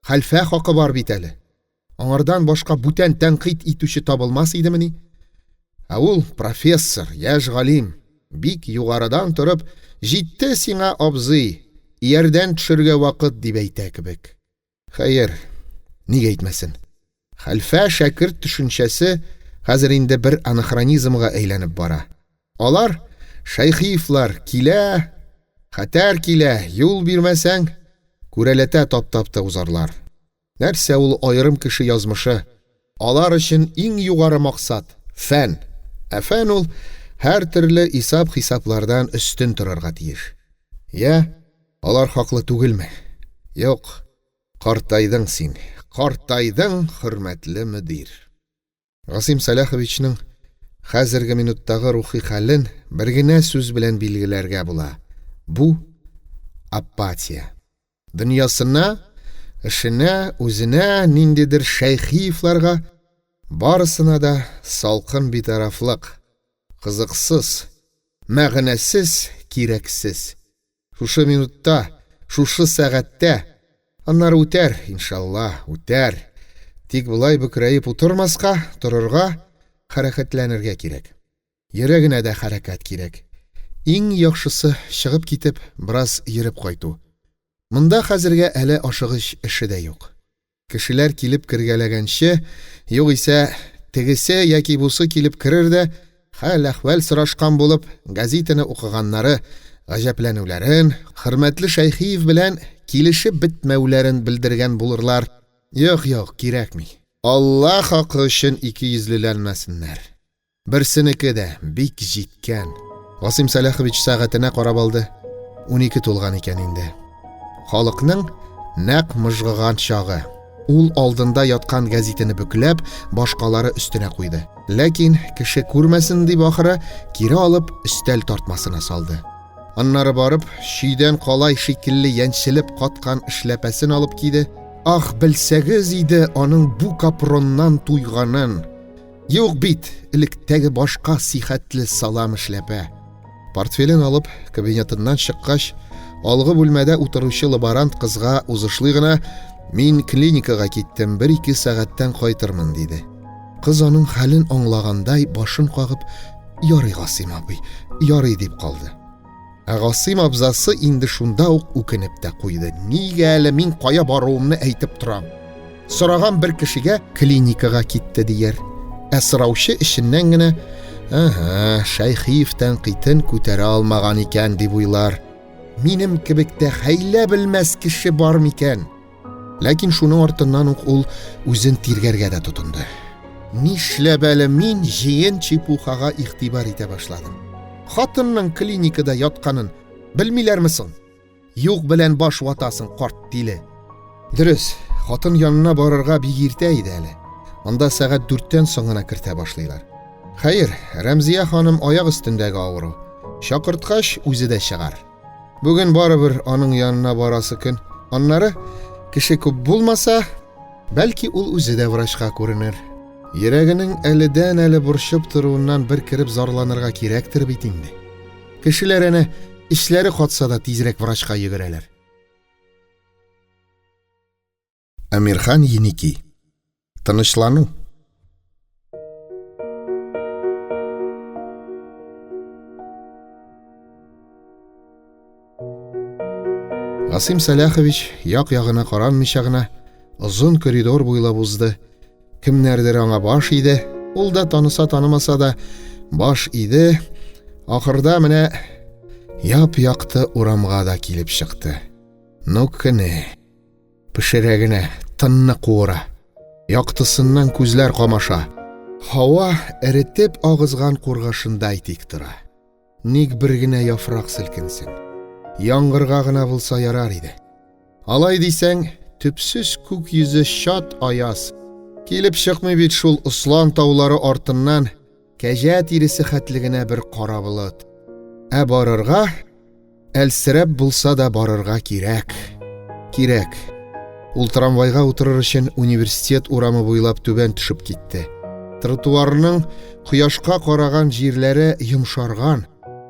Speaker 1: хәлфә хакы бар бит әле. Аңардан башка бүтән тәнкыйть итүче табылмас идемени? Ә ул профессор, яшь галим, бик югарыдан торып, җитте сиңа, абзый, иярдән төшергә вакыт, дип әйтә кебек. Хәер, ник әйтмәсен. Хәлфә шәкерт төшенчәсе хәзер инде бер анахронизмга әйләнеп бара. Алар, Шәйхиевлар, килә, хәтәр килә, юл бирмәсәң, күрәләтә таптап та узарлар. Нәрсә ул аерым кеше язмышы? Алар өчен иң югары максат, фән. Ә фән ул һәртөрле исап-хисаплардан өстен торырга тиеш. Я, алар хаклы түгелме? Юк, картайдың син, картайдың, хөрмәтле мөдир. Гасыйм Сәлаховичның хәзерге минуттагы рухи хәлен бер генә сүз белән билгеләргә була. Бу апатия. Дөньясына, эшенә, үзенә, ниндидер Шәйхиевларга, барысына да салкын битарафлык, кызыксыз, мәгънәсез, кирәксез. Шушы минутта, шушы сәгатьтә. Аннары үтәр, иншалла, үтәр. Тик болай бөкрәеп утырмаска, торырга, хәрәкәтләнергә кирәк. Йөрәгенә дә хәрәкәт кирәк. Иң яхшысы, чыгып китеп, бераз йөреп кайту. Монда хәзергә әле ашыгыч эше дә юк. Кешеләр килеп кергәләгәнче, югыйсә, тегесе яки бусы килеп керер дә, хәл-әхвәл сорашкан булып, газетаны укыганнары гаҗәпләнүләрен, хөрмәтле Шәйхиев белән килешеп бетмәүләрен белдергән булырлар. Юк, юк, кирәкми. Алла хакы өчен икейөзлеләнмәсеннәр. Берсенеке дә бик җиткән. Гасыйм Сәлахович сәгатенә карап алды. 12 тулган икән инде. Халыкның нәкъ мыжгыган чагы. Ул алдында яткан гәзитене бөкләп, башкалары өстенә куйды. Ләкин кеше күрмәсен дип ахыры, кире алып, өстәл тартмасына салды. Аннары барып, чөйдән калай шикелле яньчелеп каткан эшләпәсен алып киде. Ах, белсәгез иде аның бу капроннан туйганын. Юк бит, электәге башка сихәтле салам эшләпә. Портфелен алып, кабинетыннан чыккач, алгы бүлмәдә утыручы лаборант кызга узышлый гына «Мин клиникага киттем, бер-ике сәгатьтән кайтырмын», диде. Кыз аның хәлен аңлагандай башын кагып, «Ярый, Гасыйм абый, ярый», дип калды. Ә Гасыйм абзасы инде шунда ук үкенеп тә куйды. Нигә әле мин кая баруымны әйтеп торам? Сораган бер кешегә клиникага китте дияр. Ә сораучы эченнән генә, «Ага, Шәйхиев тәнкыйтен күтәрә алмаган икән», дип уйлар. Минем кебек тә хәйлә белмәс кеше бар микән? Ләкин шуның артыннан ук ул үзен тиргәргә дә тотынды. Нишләп әле мин җыен чепухага игътибар итә башладым? Хатынның клиникада ятканын белмиләрме соң? Юк белән баш ватасың, карт тиле. Дөрес, хатын янына барырга бик иртә иде әле. Анда сәгать дүрттән соң гына кертә башлыйлар. Хәер, Рәмзия ханым аяк өстендәге авыру. Чакырткач, үзе дә чыгар. Бүген барыбер аның янына барасы көн. Аннары, кеше күп булмаса, бәлки ул үзе дә врачка күренер. Йөрәгенең әледән-әле борчып торуыннан бер кереп зарланырга кирәктер бит инде. Кешеләр әнә эчләре катса да тизрәк врачка йөгерәләр. Әмирхан Еники. Тынычлану. Гасим Сәләхович як-ягына каранмыйча гына озын коридор буйлап узды. Кемнәрдер аңа баш иде, ул да таныса танымаса да баш иде. Ахырда менә яп-якты урамга да килеп чыкты. Ну кене. Пешерә генә, тынны куыра. Яктысыннан күзләр камаша. Һава эретеп агызган кургашындай тик тора. Ник бер генә яфрак селкенсен. Яңгырга гына булса ярар иде. Алай дисәң, төпсез күк йөзе чат аяз. Килеп чыкмый бит шул Ослан таулары артыннан кәҗә тиресе хәтле генә бер кара болыт. Ә барырга Әлсерәп булса да барырга кирәк. Кирәк. Ул трамвайга утырыр өчен университет урамы буйлап түбән төшеп китте. Тротуарның кояшка караган җирләре йомшарган,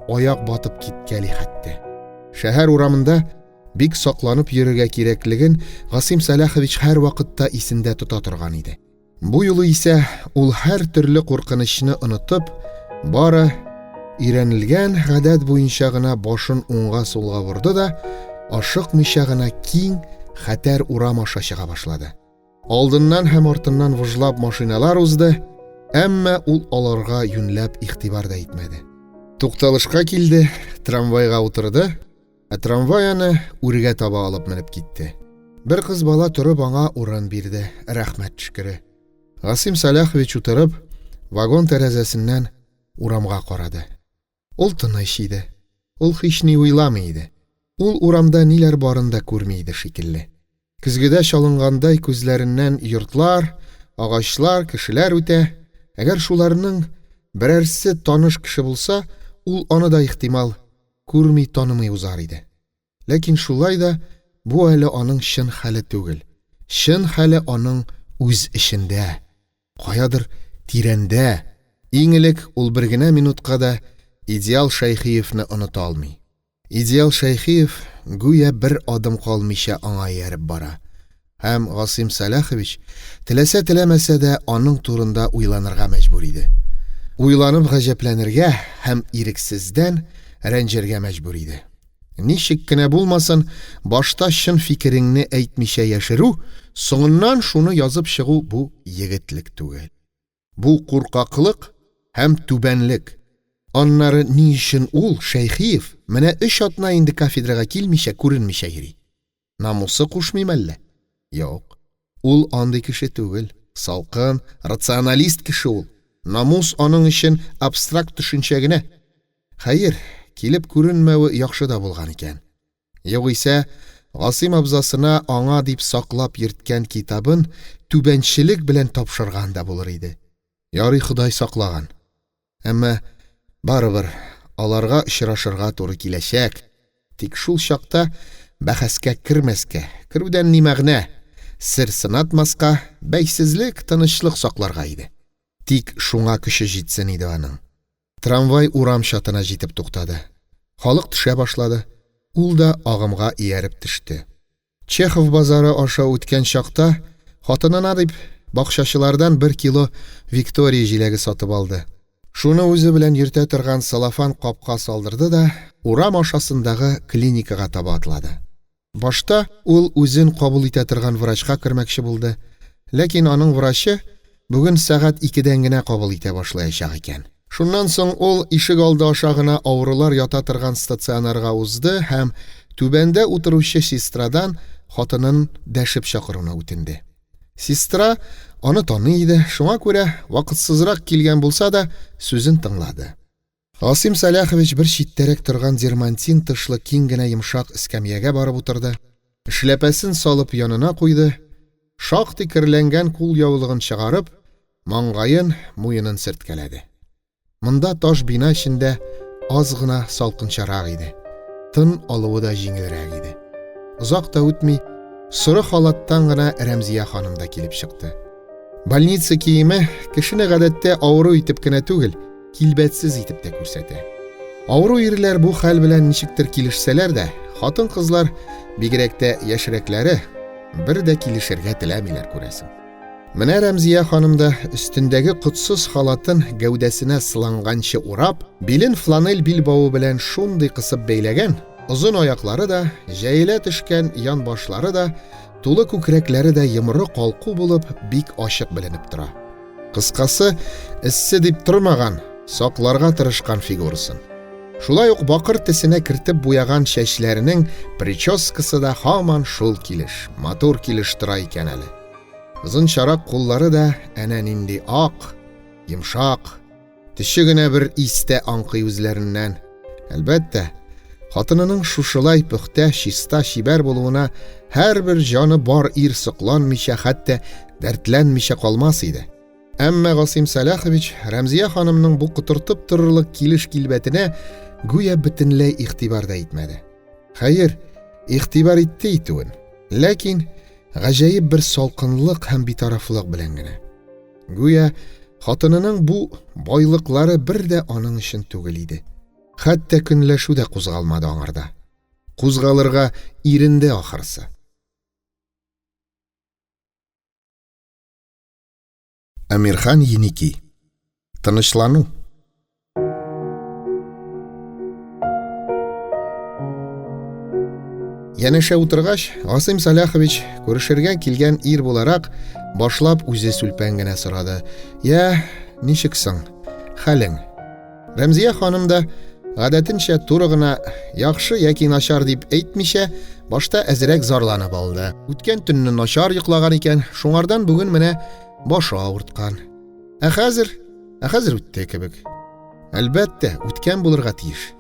Speaker 1: аяк батып киткәли хәтта. Шәһәр урамында бик сакланып йөрергә кирәклеген Гасим Сәлахович һәрвакытта исендә тота торган иде. Бу юлы исә ул һәр төрле куркынычны онытып, бары өйрәнелгән гадәт буенча гына башын уңга-сулга борды да, ашыкмыйча гына киң, хәтәр урам аша чыга башлады. Алдыннан һәм артыннан выжлап машиналар узды, әмма ул аларга юньләп игътибар да итмәде. Тукталышка килде, трамвайга утырды, Ә трамвай аны үргә таба алып менеп китте. Бер кыз бала торып аңа урын бирде, рәхмәт төшкере. Гасим Сәлахович утырып, вагон тәрәзәсеннән урамга карады. Ул тыныч иде. Ул һични уйламый иде. Ул урамда ниләр барын да күрми иде шикелле. Көзгедә чалынгандай күзләреннән йортлар, агачлар, кешеләр үтә. Әгәр шуларның берәрсе таныш кеше булса, ул аны да ихтимал күрми, танымый узар иде. Ләкин шулай да бу әле аның чын хәле түгел. Чын хәле аның үз эчендә, каядыр тирәндә. Иң элек ул бер генә минутка да Идеал Шәйхиевне оныта алмый. Идеал Шәйхиев гүя бер адым калмыйча аңа ияреп бара. Һәм Гасыйм Сәлахович, теләсә-теләмәсә дә, аның турында уйланырга мәҗбүр иде. Уйланып гаҗәпләнергә һәм ирексездән рәнҗергә мәҗбүр иде. Ничек кенә булмасын, башта чын фикереңне әйтмичә яшерү, соңыннан шуны язып чыгу бу егетлек түгел. Бу куркаклык һәм түбәнлек. Аннары ни өчен ул, Шәйхиев, менә өч атна инде кафедрага килмичә, күренмичә йөри? Намусы кушмый мәллә? Юк. Ул андый кеше түгел. Салкын, рационалист кеше ул. Намус аның өчен абстракт төшенчә генә. Хәер, килеп күренмәве яхшы да булган икән. Югыйсә, Гасыйм абзасына аңа дип саклап йөрткән китабын түбәнчелек белән тапшырган да булыр иде. Ярый Ходай саклаган. Әмма барыбер аларга очрашырга туры киләчәк. Тик шул чакта бәхәскә кермәскә, керүдән ни мәгънә, сер сынатмаска, бәйсезлек, тынычлык сакларга иде. Тик шуңа көче җитсен иде аның. Трамвай урам чатына җитеп туктады. Халык төшә башлады. Ул да агымга ияреп төште. Чехов базары аша үткән чакта, хатынына дип, бакчачылардан бер кило Виктория җиләге сатып алды. Шуны үзе белән йөртә торган целлофан капка салдырды да, урам ашасындагы клиникага таба атлады. Башта ул үзен кабул итә торган врачка кермәкче булды, ләкин аның врачы бүген сәгать икедән генә кабул итә башлаячак икән. Шуннан соң ул ишек алды аша гына авырулар ята торган стационарга узды һәм түбәндә утыручы сестрадан хатынын дәшеп чакыруны үтенде. Сестра аны таный иде, шуңа күрә, вакытсызрак килгән булса да, сүзен тыңлады. Гасыйм Сәләхович бер читтәрәк торган дермантин тышлы киң генә йомшак эскәмиягә барып утырды, эшләпәсен салып янына куйды, шактый керләнгән кулъяулыгын чыгарып, маңгаен, муенын сөрткәләде. Монда таш бина эчендә аз гына салкынчарак иде. Тын алуы да җиңелрәк иде. Озак та үтми, соры халаттан гына Рәмзия ханым да килеп чыкты. Больница киеме кешене гадәттә авыру итеп кенә түгел, килбәтсез итеп тә күрсәтә. Авыру ирләр бу хәл белән ничектер килешсәләр дә, хатын-кызлар, бигрәк тә яшьрәкләре, бер дә килешергә теләмиләр, күрәсең. Менә Рәмзия ханым да өстендәге котсыз халатын гәүдәсенә сыланганчы урап, билен фланель билбавы белән шундый кысып бәйләгән, озын аяклары да, җәелә төшкән янбашлары да, тулы күкрәкләре дә йомры калку булып, бик ачык беленеп тора. Кыскасы, эссе дип тормаган, сакларга тырышкан фигурасын. Шулай ук бакыр төсенә кертеп буяган чәчләренең прическасы да һаман шул килеш, матур килеш тора икән әле. Озынчарак куллары да әнә нинди ак, йомшак, төче генә бер ис тә аңкый үзләреннән. Әлбәттә, хатынының шушылай пөхтә, чиста, чибәр булуына һәрбер җаны бар ир сокланмыйча, хәтта дәртләнмичә калмас иде. Әмма Гасыйм Сәлахович Рәмзия ханымның бу котыртып торырлык килеш-килбәтенә гүя бөтенләй игътибар да итмәде. Хәер, игътибар итте итүен, ләкин гаҗәеп бер салкынлык һәм битарафлык белән генә. Гүя хатынының бу байлыклары бер дә аның өчен түгел иде. Хәтта көнләшү дә кузгалмады аңарда. Кузгалырга иренде ахрысы. Әмирхан Еники. Тынычлану. Янәшә утыргач, Гасыйм Саляхович, күрешергә килгән ир буларак, башлап үзе сүлпән генә сорады. Я, ничек соң? Хәлең? Рәмзия ханым да, гадәтенчә, туры гына яхшы яки начар дип әйтмичә, башта әзрәк зарланып алды. Үткән төнне начар йоклаган икән, шуңардан бүген менә башы авырткан. Ә хәзер, ә хәзер үтте кебек. Әлбәттә, үткән булырга тиеш.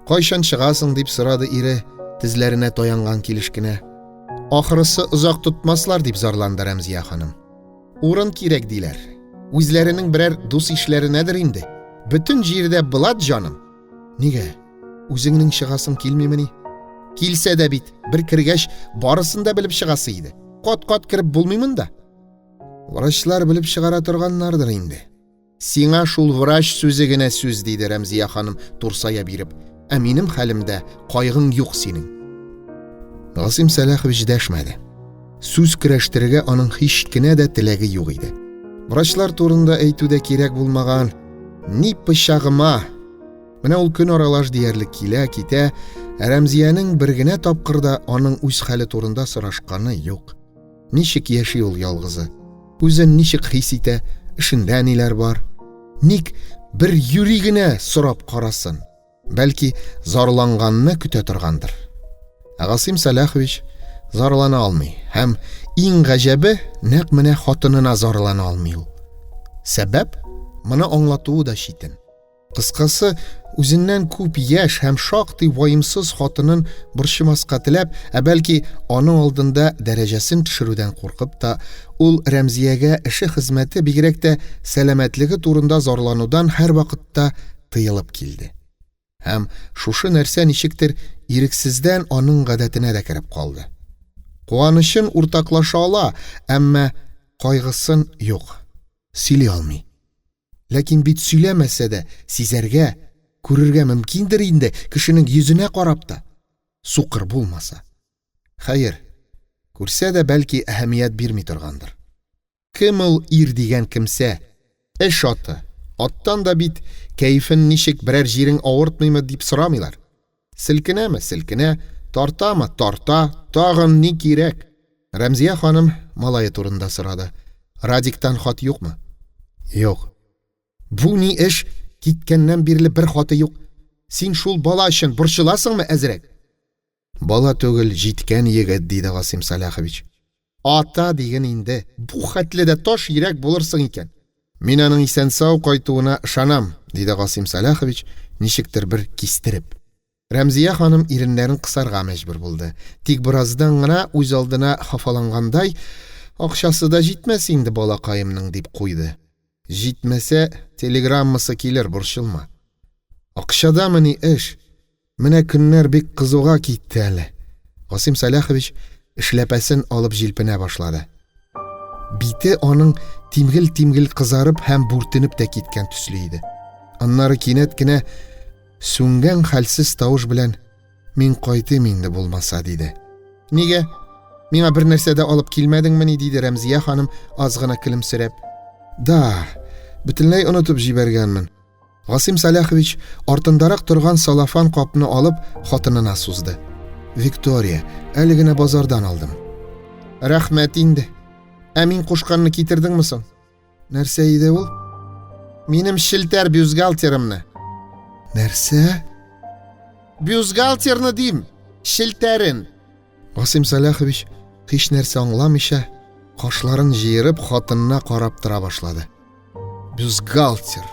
Speaker 1: Кайчан чыгасың дип сорады ире, тезләренә таянган килеш кенә. Ахрысы озак тотмаслар дип зарланды Рәмзия ханым. Урын кирәк диләр. Үзләренең берәр дус-ишләренәдер инде. Бөтен җирдә блат, җаным. Нигә? Үзеңнең чыгасың килмимени? Килсә дә бит, бер кергәч, барысын да белеп чыгасы иде. Кат-кат кереп булмый монда. Врачлар белеп чыгара торганнардыр инде. Сиңа шул врач сүзе генә сүз, диде Рәмзия ханым, турсая биреп. Ә минем хәлемдә кайгың юк синең. Гасыйм Сәлахович дәшмәде. Сүз көрәштерергә аның һич кенә дә теләге юк иде. Врачлар турында әйтү дә кирәк булмаган. Ни пычагыма! Менә ул көн аралаш диярлек килә, китә, ә Рәмзиянең бер генә тапкыр да аның үз хәле турында сорашканы юк. Ничек яши ул ялгызы? Үзен ничек хис итә, эшендә ниләр бар? Ник бер юри генә сорап карасын? Бәлки, зарланганны көтә торгандыр. Ә Гасыйм Сәлахович зарлана алмый һәм иң гаҗәбе, нәкъ менә хатынына зарлана алмый ул. Сәбәп? Моны аңлатуы да читен. Кыскасы, үзеннән күп яшь һәм шактый ваемсыз хатынын борчымаска теләп, ә бәлки аның алдында дәрәҗәсен төшерүдән куркып та, ул Рәмзиягә эше-хезмәте, бигрәк тә сәламәтлеге турында зарланудан һәрвакытта тыелып килде. Һәм шушы нәрсә ничектер ирексездән аның гадәтенә дә кереп калды. Куанычын уртаклаша ала, әмма кайгысын юк, сөйли алмый. Ләкин бит сөйләмәсә дә сизәргә, күрергә мөмкиндер инде кешенең йөзенә карап та, сукыр булмаса. Хәер, күрсә дә бәлки әһәмият бирми торгандыр. Кем ул ир дигән кемсә? Эш аты. Аттан да бит кәефен ничек, берәр җирең авыртмыймы дип сорамыйлар. Селкенәме, селкенә, тартамы, тарта, тагын ни кирәк? Рәмзия ханым малае турында сорады. Радиктан хат юкмы? Юк. Бу ни эш? Киткәннән бирле бер хаты юк. Син шул бала өчен борчыласыңмы әзрәк? Бала түгел, җиткән егет, диде Гасыйм Сәлахович. Ата диген инде, бу хәтле дә таш йөрәк булырсың икән. Мин аның исән-сау кайтуына ышанам, диде Гасыйм Сәлахович, ничектер бер кистереп. Рәмзия ханым иреннәрен кысарга мәҗбүр булды. Тик бераздан гына үз алдына хафалангандай, акчасы да җитмәс инде балакаемның, дип куйды. Җитмәсә, телеграммасы килер, борчылма. Акчадамыни эш? Менә көннәр бик кызуга китте әле. Гасыйм Сәлахович эшләпәсен алып җилпенә башлады. Бите аның тимгел-тимгел кызарып һәм бүртенеп тә киткән төсле иде. Аннары кинәт кенә сүнгән хәлсез тавыш белән «Мин кайтыйм инде булмаса» диде. Нигә? Миңа бер нәрсә дә алып килмәдеңмени? диде Рәмзия ханым аз гына көлемсерәп. Да, бөтенләй онытып җибәргәнмен. Гасыйм Сәлахович артындарак торган салафан капны алып, хатынына сузды. Виктория, әле генә базардан алдым. Рәхмәт инде. Ә мин кушканны китердеңме соң? Нәрсә иде ул? Минем челтәр бюстгальтерымны. Нәрсә? Бюстгальтерны дим, челтәрен. Гасыйм Сәлахович һич нәрсә аңламыйча, кашларын җыерып, хатынына карап тора башлады. Бюстгальтер.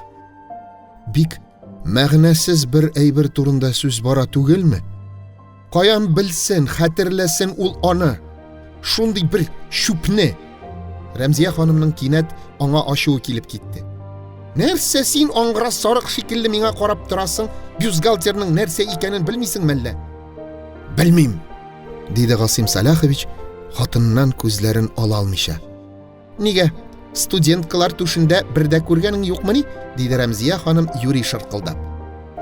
Speaker 1: Бик мәгънәсез бер әйбер турында сүз бара түгелме? Каян белсен, хәтерләсен ул аны? Шундый бер чүпне. Рәмзия ханымның кинәт аңа ачуы килеп китте. Нәрсә син аңгыра сарык шикелле миңа карап торасың? Бюстгальтерның нәрсә икәнен белмисең мәллә? Белмим, диде Гасыйм Сәлахович, хатыннан күзләрен ала алмыйча. Нигә? Студенткалар түшендә бер дә күргәнең юкмыни? диде Рәмзия ханым юри шыркылдап.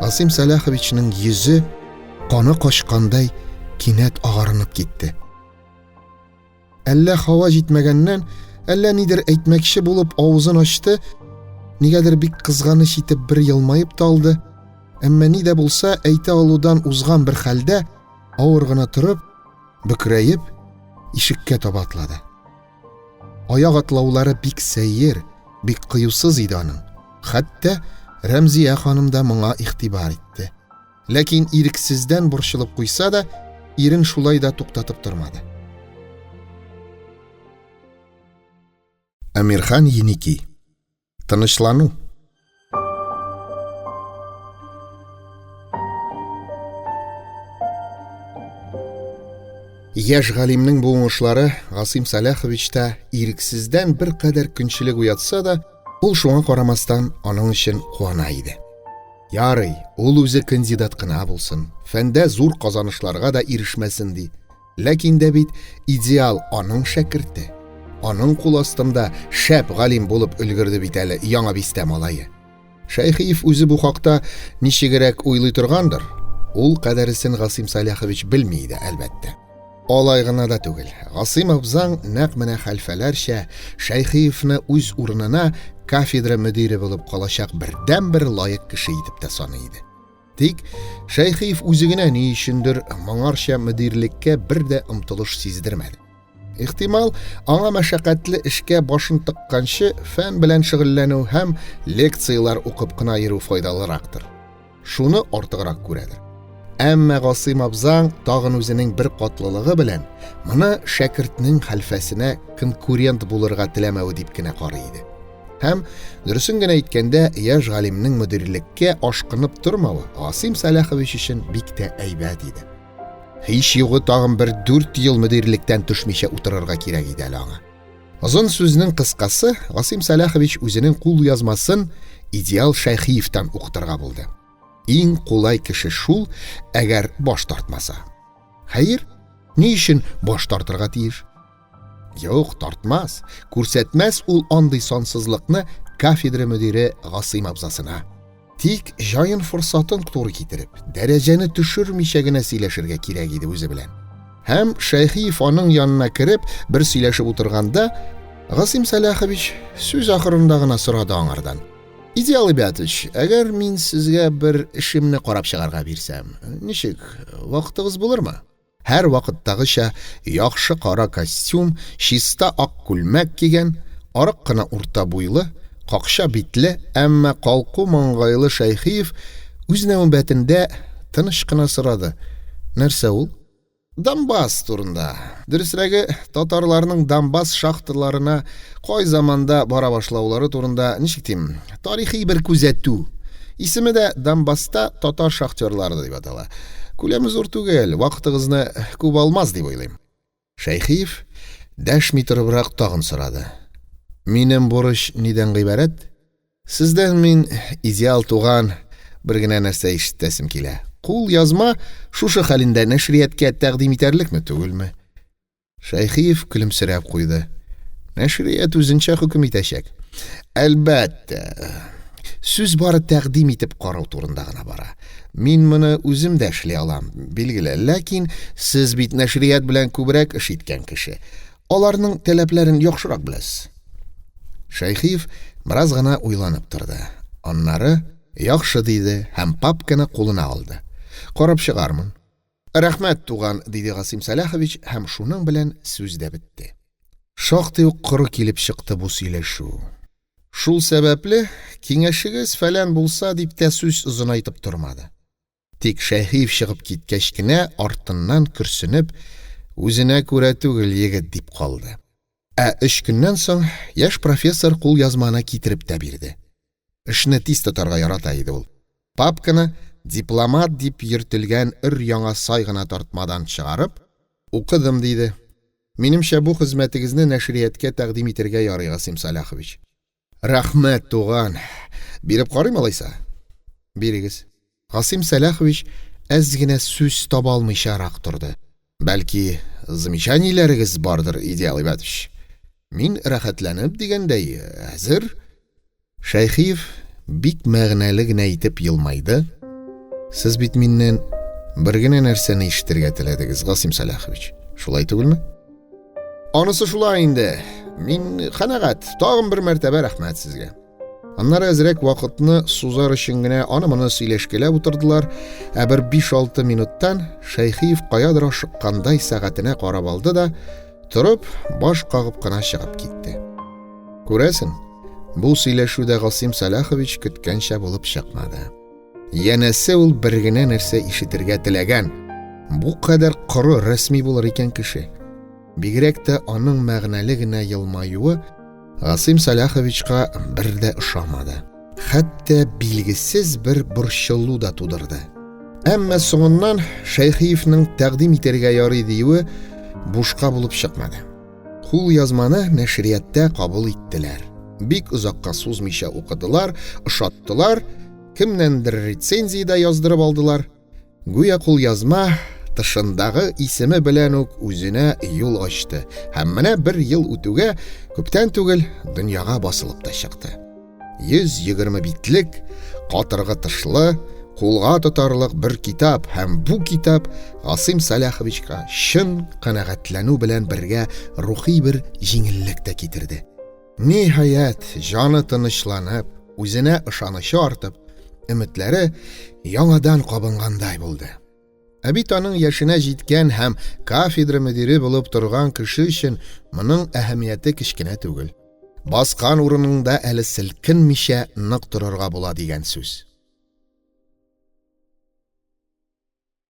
Speaker 1: Гасыйм Сәлаховичның йөзе каны качкандай кинәт агарынып китте. Әллә һава җитмәгәннән, әллә нидер әйтмәкче булып авызын ачты, нигәдер бик кызганыч итеп бер елмаеп та алды. Әмма ни дә булса әйтә алудан узган бер хәлдә, авыр гына торып, бөкрәеп, ишеккә таба атлады. Аяк атлаулары бик сәер, бик кыюсыз иде аның. Хәтта Рәмзия ханым да моңа игътибар итте. Ләкин ирексездән борчылып куйса да, ирен шулай да туктатып тормады. Әмирхан Еники. Тынычлану. Яшь галимнең бу уңышлары Гасыйм Сәлаховичта ирексездән беркадәр көнчелек уятса да, ул шуңа карамастан аның өчен куана иде. Ярый, ул үзе кандидат кына булсын, фәндә зур казанышларга да ирешмәсен ди. Ләкин дә бит идеал аның шәкерте. Аның кул астында шәп галим булып өлгерде бит әле Яңа Бистә малае. Шәйхиев үзе бу хакта ничегрәк уйлый торгандыр, ул кадәресен Гасыйм Саляхович белми иде, әлбәттә. Алай гына да түгел, Гасыйм абзаң нәкъ менә хәлфәләрчә Шәйхиевны үз урынына кафедра мөдире булып калачак бердәнбер лаек кеше итеп тә саный иде. Тик Шәйхиев үзе генә ни өчендер моңарча мөдирлеккә бер дә омтылыш сиздермәде. Ихтимал, аңа мәшәкатьле эшкә башын тыкканчы фән белән шөгыльләнү һәм лекцияләр укып кына йөрү файдалырактыр. Шуны артыграк күрәдер. Әмма Гасыйм абзаң тагын үзенең бер катлылыгы белән моны шәкертнең хәлфәсенә конкурент булырга теләмәве дип кенә карый иде. Һәм, дөресен генә әйткәндә, яшь галимнең мөдирлеккә ашкынып тормавы Гасыйм Сәлахович өчен бик тә әйбәт иде. Һич югы тагын бер дүрт ел мөдирлектән төшмичә утырырга кирәк иде әле аңа. Озын сүзнең кыскасы, Гасыйм Сәлахович үзенең кул язмасын Идеал Шәйхиевтан укытырга булды. Иң кулай кеше шул, әгәр баш тартмаса. Хәер, ни өчен баш тартырга тиеш? Юк, тартмас, күрсәтмәс ул андый сансызлыкны кафедра мөдире Гасыйм абзасына. Тик җаен форсатын туры китереп, дәрәҗәне төшермичә генә сөйләшергә кирәк иде үзе белән. Һәм Шәйхиев аның янына кереп, бер сөйләшеп утырганда, Гасыйм Сәләхович сүз ахырында гына сорады аңардан. Идеал Ибятович, әгәр мин сезгә бер эшемне карап чыгарга бирсәм, ничек, вакытыгыз булырмы? Һәр вакыттагыча яхшы кара костюм, чиста ак күлмәк кигән, арык кына урта буйлы, какча битле, әмма калку маңгайлы Шәйхиев үз нәүбәтендә тыныч кына сорады, Нәрсә ул? Донбасс турында. Дөресрәге, татарларның Донбасс шахталарына кай заманда бара башлаулары турында, ничек дим, тарихи бер күзәтү. Исеме дә Донбасста татар шахтерлары дип атала. Күләме зур түгел, вакытыгызны күп алмас дип уйлыйм. Шәйхиев дәшми торыбрак тагын сорады. Минем бурыч нидән гыйбарәт? Сездән мин, идеал туган, бер генә нәрсә ишетәсем килә. Кул язма шушы хәлендә нәшрияткә тәкъдим итәрлекме, түгелме? Шәйхиев көлемсерәп куйды. Нәшрият үзенчә хөкем итәчәк. Әлбәттә, сүз бары тәкъдим итеп карау турында гына бара. Мин моны үзем дә эшли алам, билгеле, ләкин сез бит нәшрият белән күбрәк эш иткән кеше. Аларның таләпләрен яхшырак беләсез. Шәйхиев бераз гына уйланып торды. Аннары яхшы диде һәм папканы кулына алды. Карап чыгармын. Рәхмәт, туган, диде Гасыйм Сәлахович һәм шуның белән сүз дә бетте. Шактый ук коры килеп чыкты бу сөйләшү. Шул сәбәпле, киңәшегез фәлән булса дип тә сүз озынайтып тормады. Тик Шәйхиев чыгып киткәч кенә артыннан көрсенеп, үзенә күрә түгел егет дип калды. Ә өч көннән соң яшь профессор кулъязманы китереп тә бирде. Эшне тиз тотарга ярата иде ул. Папканы дипломат дип йөртелгән өр-яңа сай гына тартмадан чыгарып, укыдым, диде. Минемчә, бу хезмәтегезне нәшрияткә тәкъдим итәргә ярый, Гасыйм Сәлахович. Рәхмәт, туган. Биреп карыйм алайса? Бирегез. Гасыйм Сәлахович әз генә сүз таба алмыйчарак торды. Бәлки, замечаниеләрегез бардыр, Идеал Ибәтович? Мин рәхәтләнеп дигәндәй, әзер. Шәйхиев бик мәгънәле генә итеп елмайды. Сез бит миннән бер генә нәрсәне ишетергә теләдегез, Гасыйм Сәлахович. Шулай түгелме? Анысы шулай инде. Мин канәгать. Тагын бер мәртәбә рәхмәт сезгә. Аннары әзрәк вакытны сузар өчен генә аны-моны сөйләшкәләп утырдылар, ә бер 5-6 минуттан Шәйхиев каядыр ашыккандай сәгатенә карап алды да, торып, баш кагып кына чыгып китте. Күрәсең, бу сөйләшү дә Гасыйм Сәлахович көткәнчә булып чыкмады. Янәсе ул бер генә нәрсә ишетергә теләгән. Бу кадәр коры рәсми булыр икән кеше. Бигрәк тә аның мәгънәле генә елмаюы Гасыйм Сәлаховичка бер дә ошамады. Хәтта билгесез бер борчылу да тудырды. Әмма соңыннан Шәйхиевның тәкъдим итәргә ярый диюе бушка булып чыкмады. Кул язманы нәшриятта кабул иттеләр. Бик озакка сузмыйча укыдылар, ошаттылар, кемнәндер рецензия дә яздырып алдылар. Гүя кулъязма тышындагы исеме белән үк үзенә юл ачты һәм менә бер ел үтүгә, күптән түгел, дөньяга басылып та чыкты. 120 битлек, катыргы тышлы, кулга тотарлык бер китап һәм бу китап Гасыйм Сәлаховичка чын канәгатьләнү белән бергә рухи бер җиңеллек тә китерде. Ниһаять, җаны тынычланып, үзенә ышанычы артып, өметләре яңадан кабынгандай булды. Ә бит аның яшенә җиткән һәм кафедра мөдире булып торган кеше өчен моның әһәмияте кечкенә түгел. Баскан урыныңда әле селкенмичә нык торырга була дигән сүз.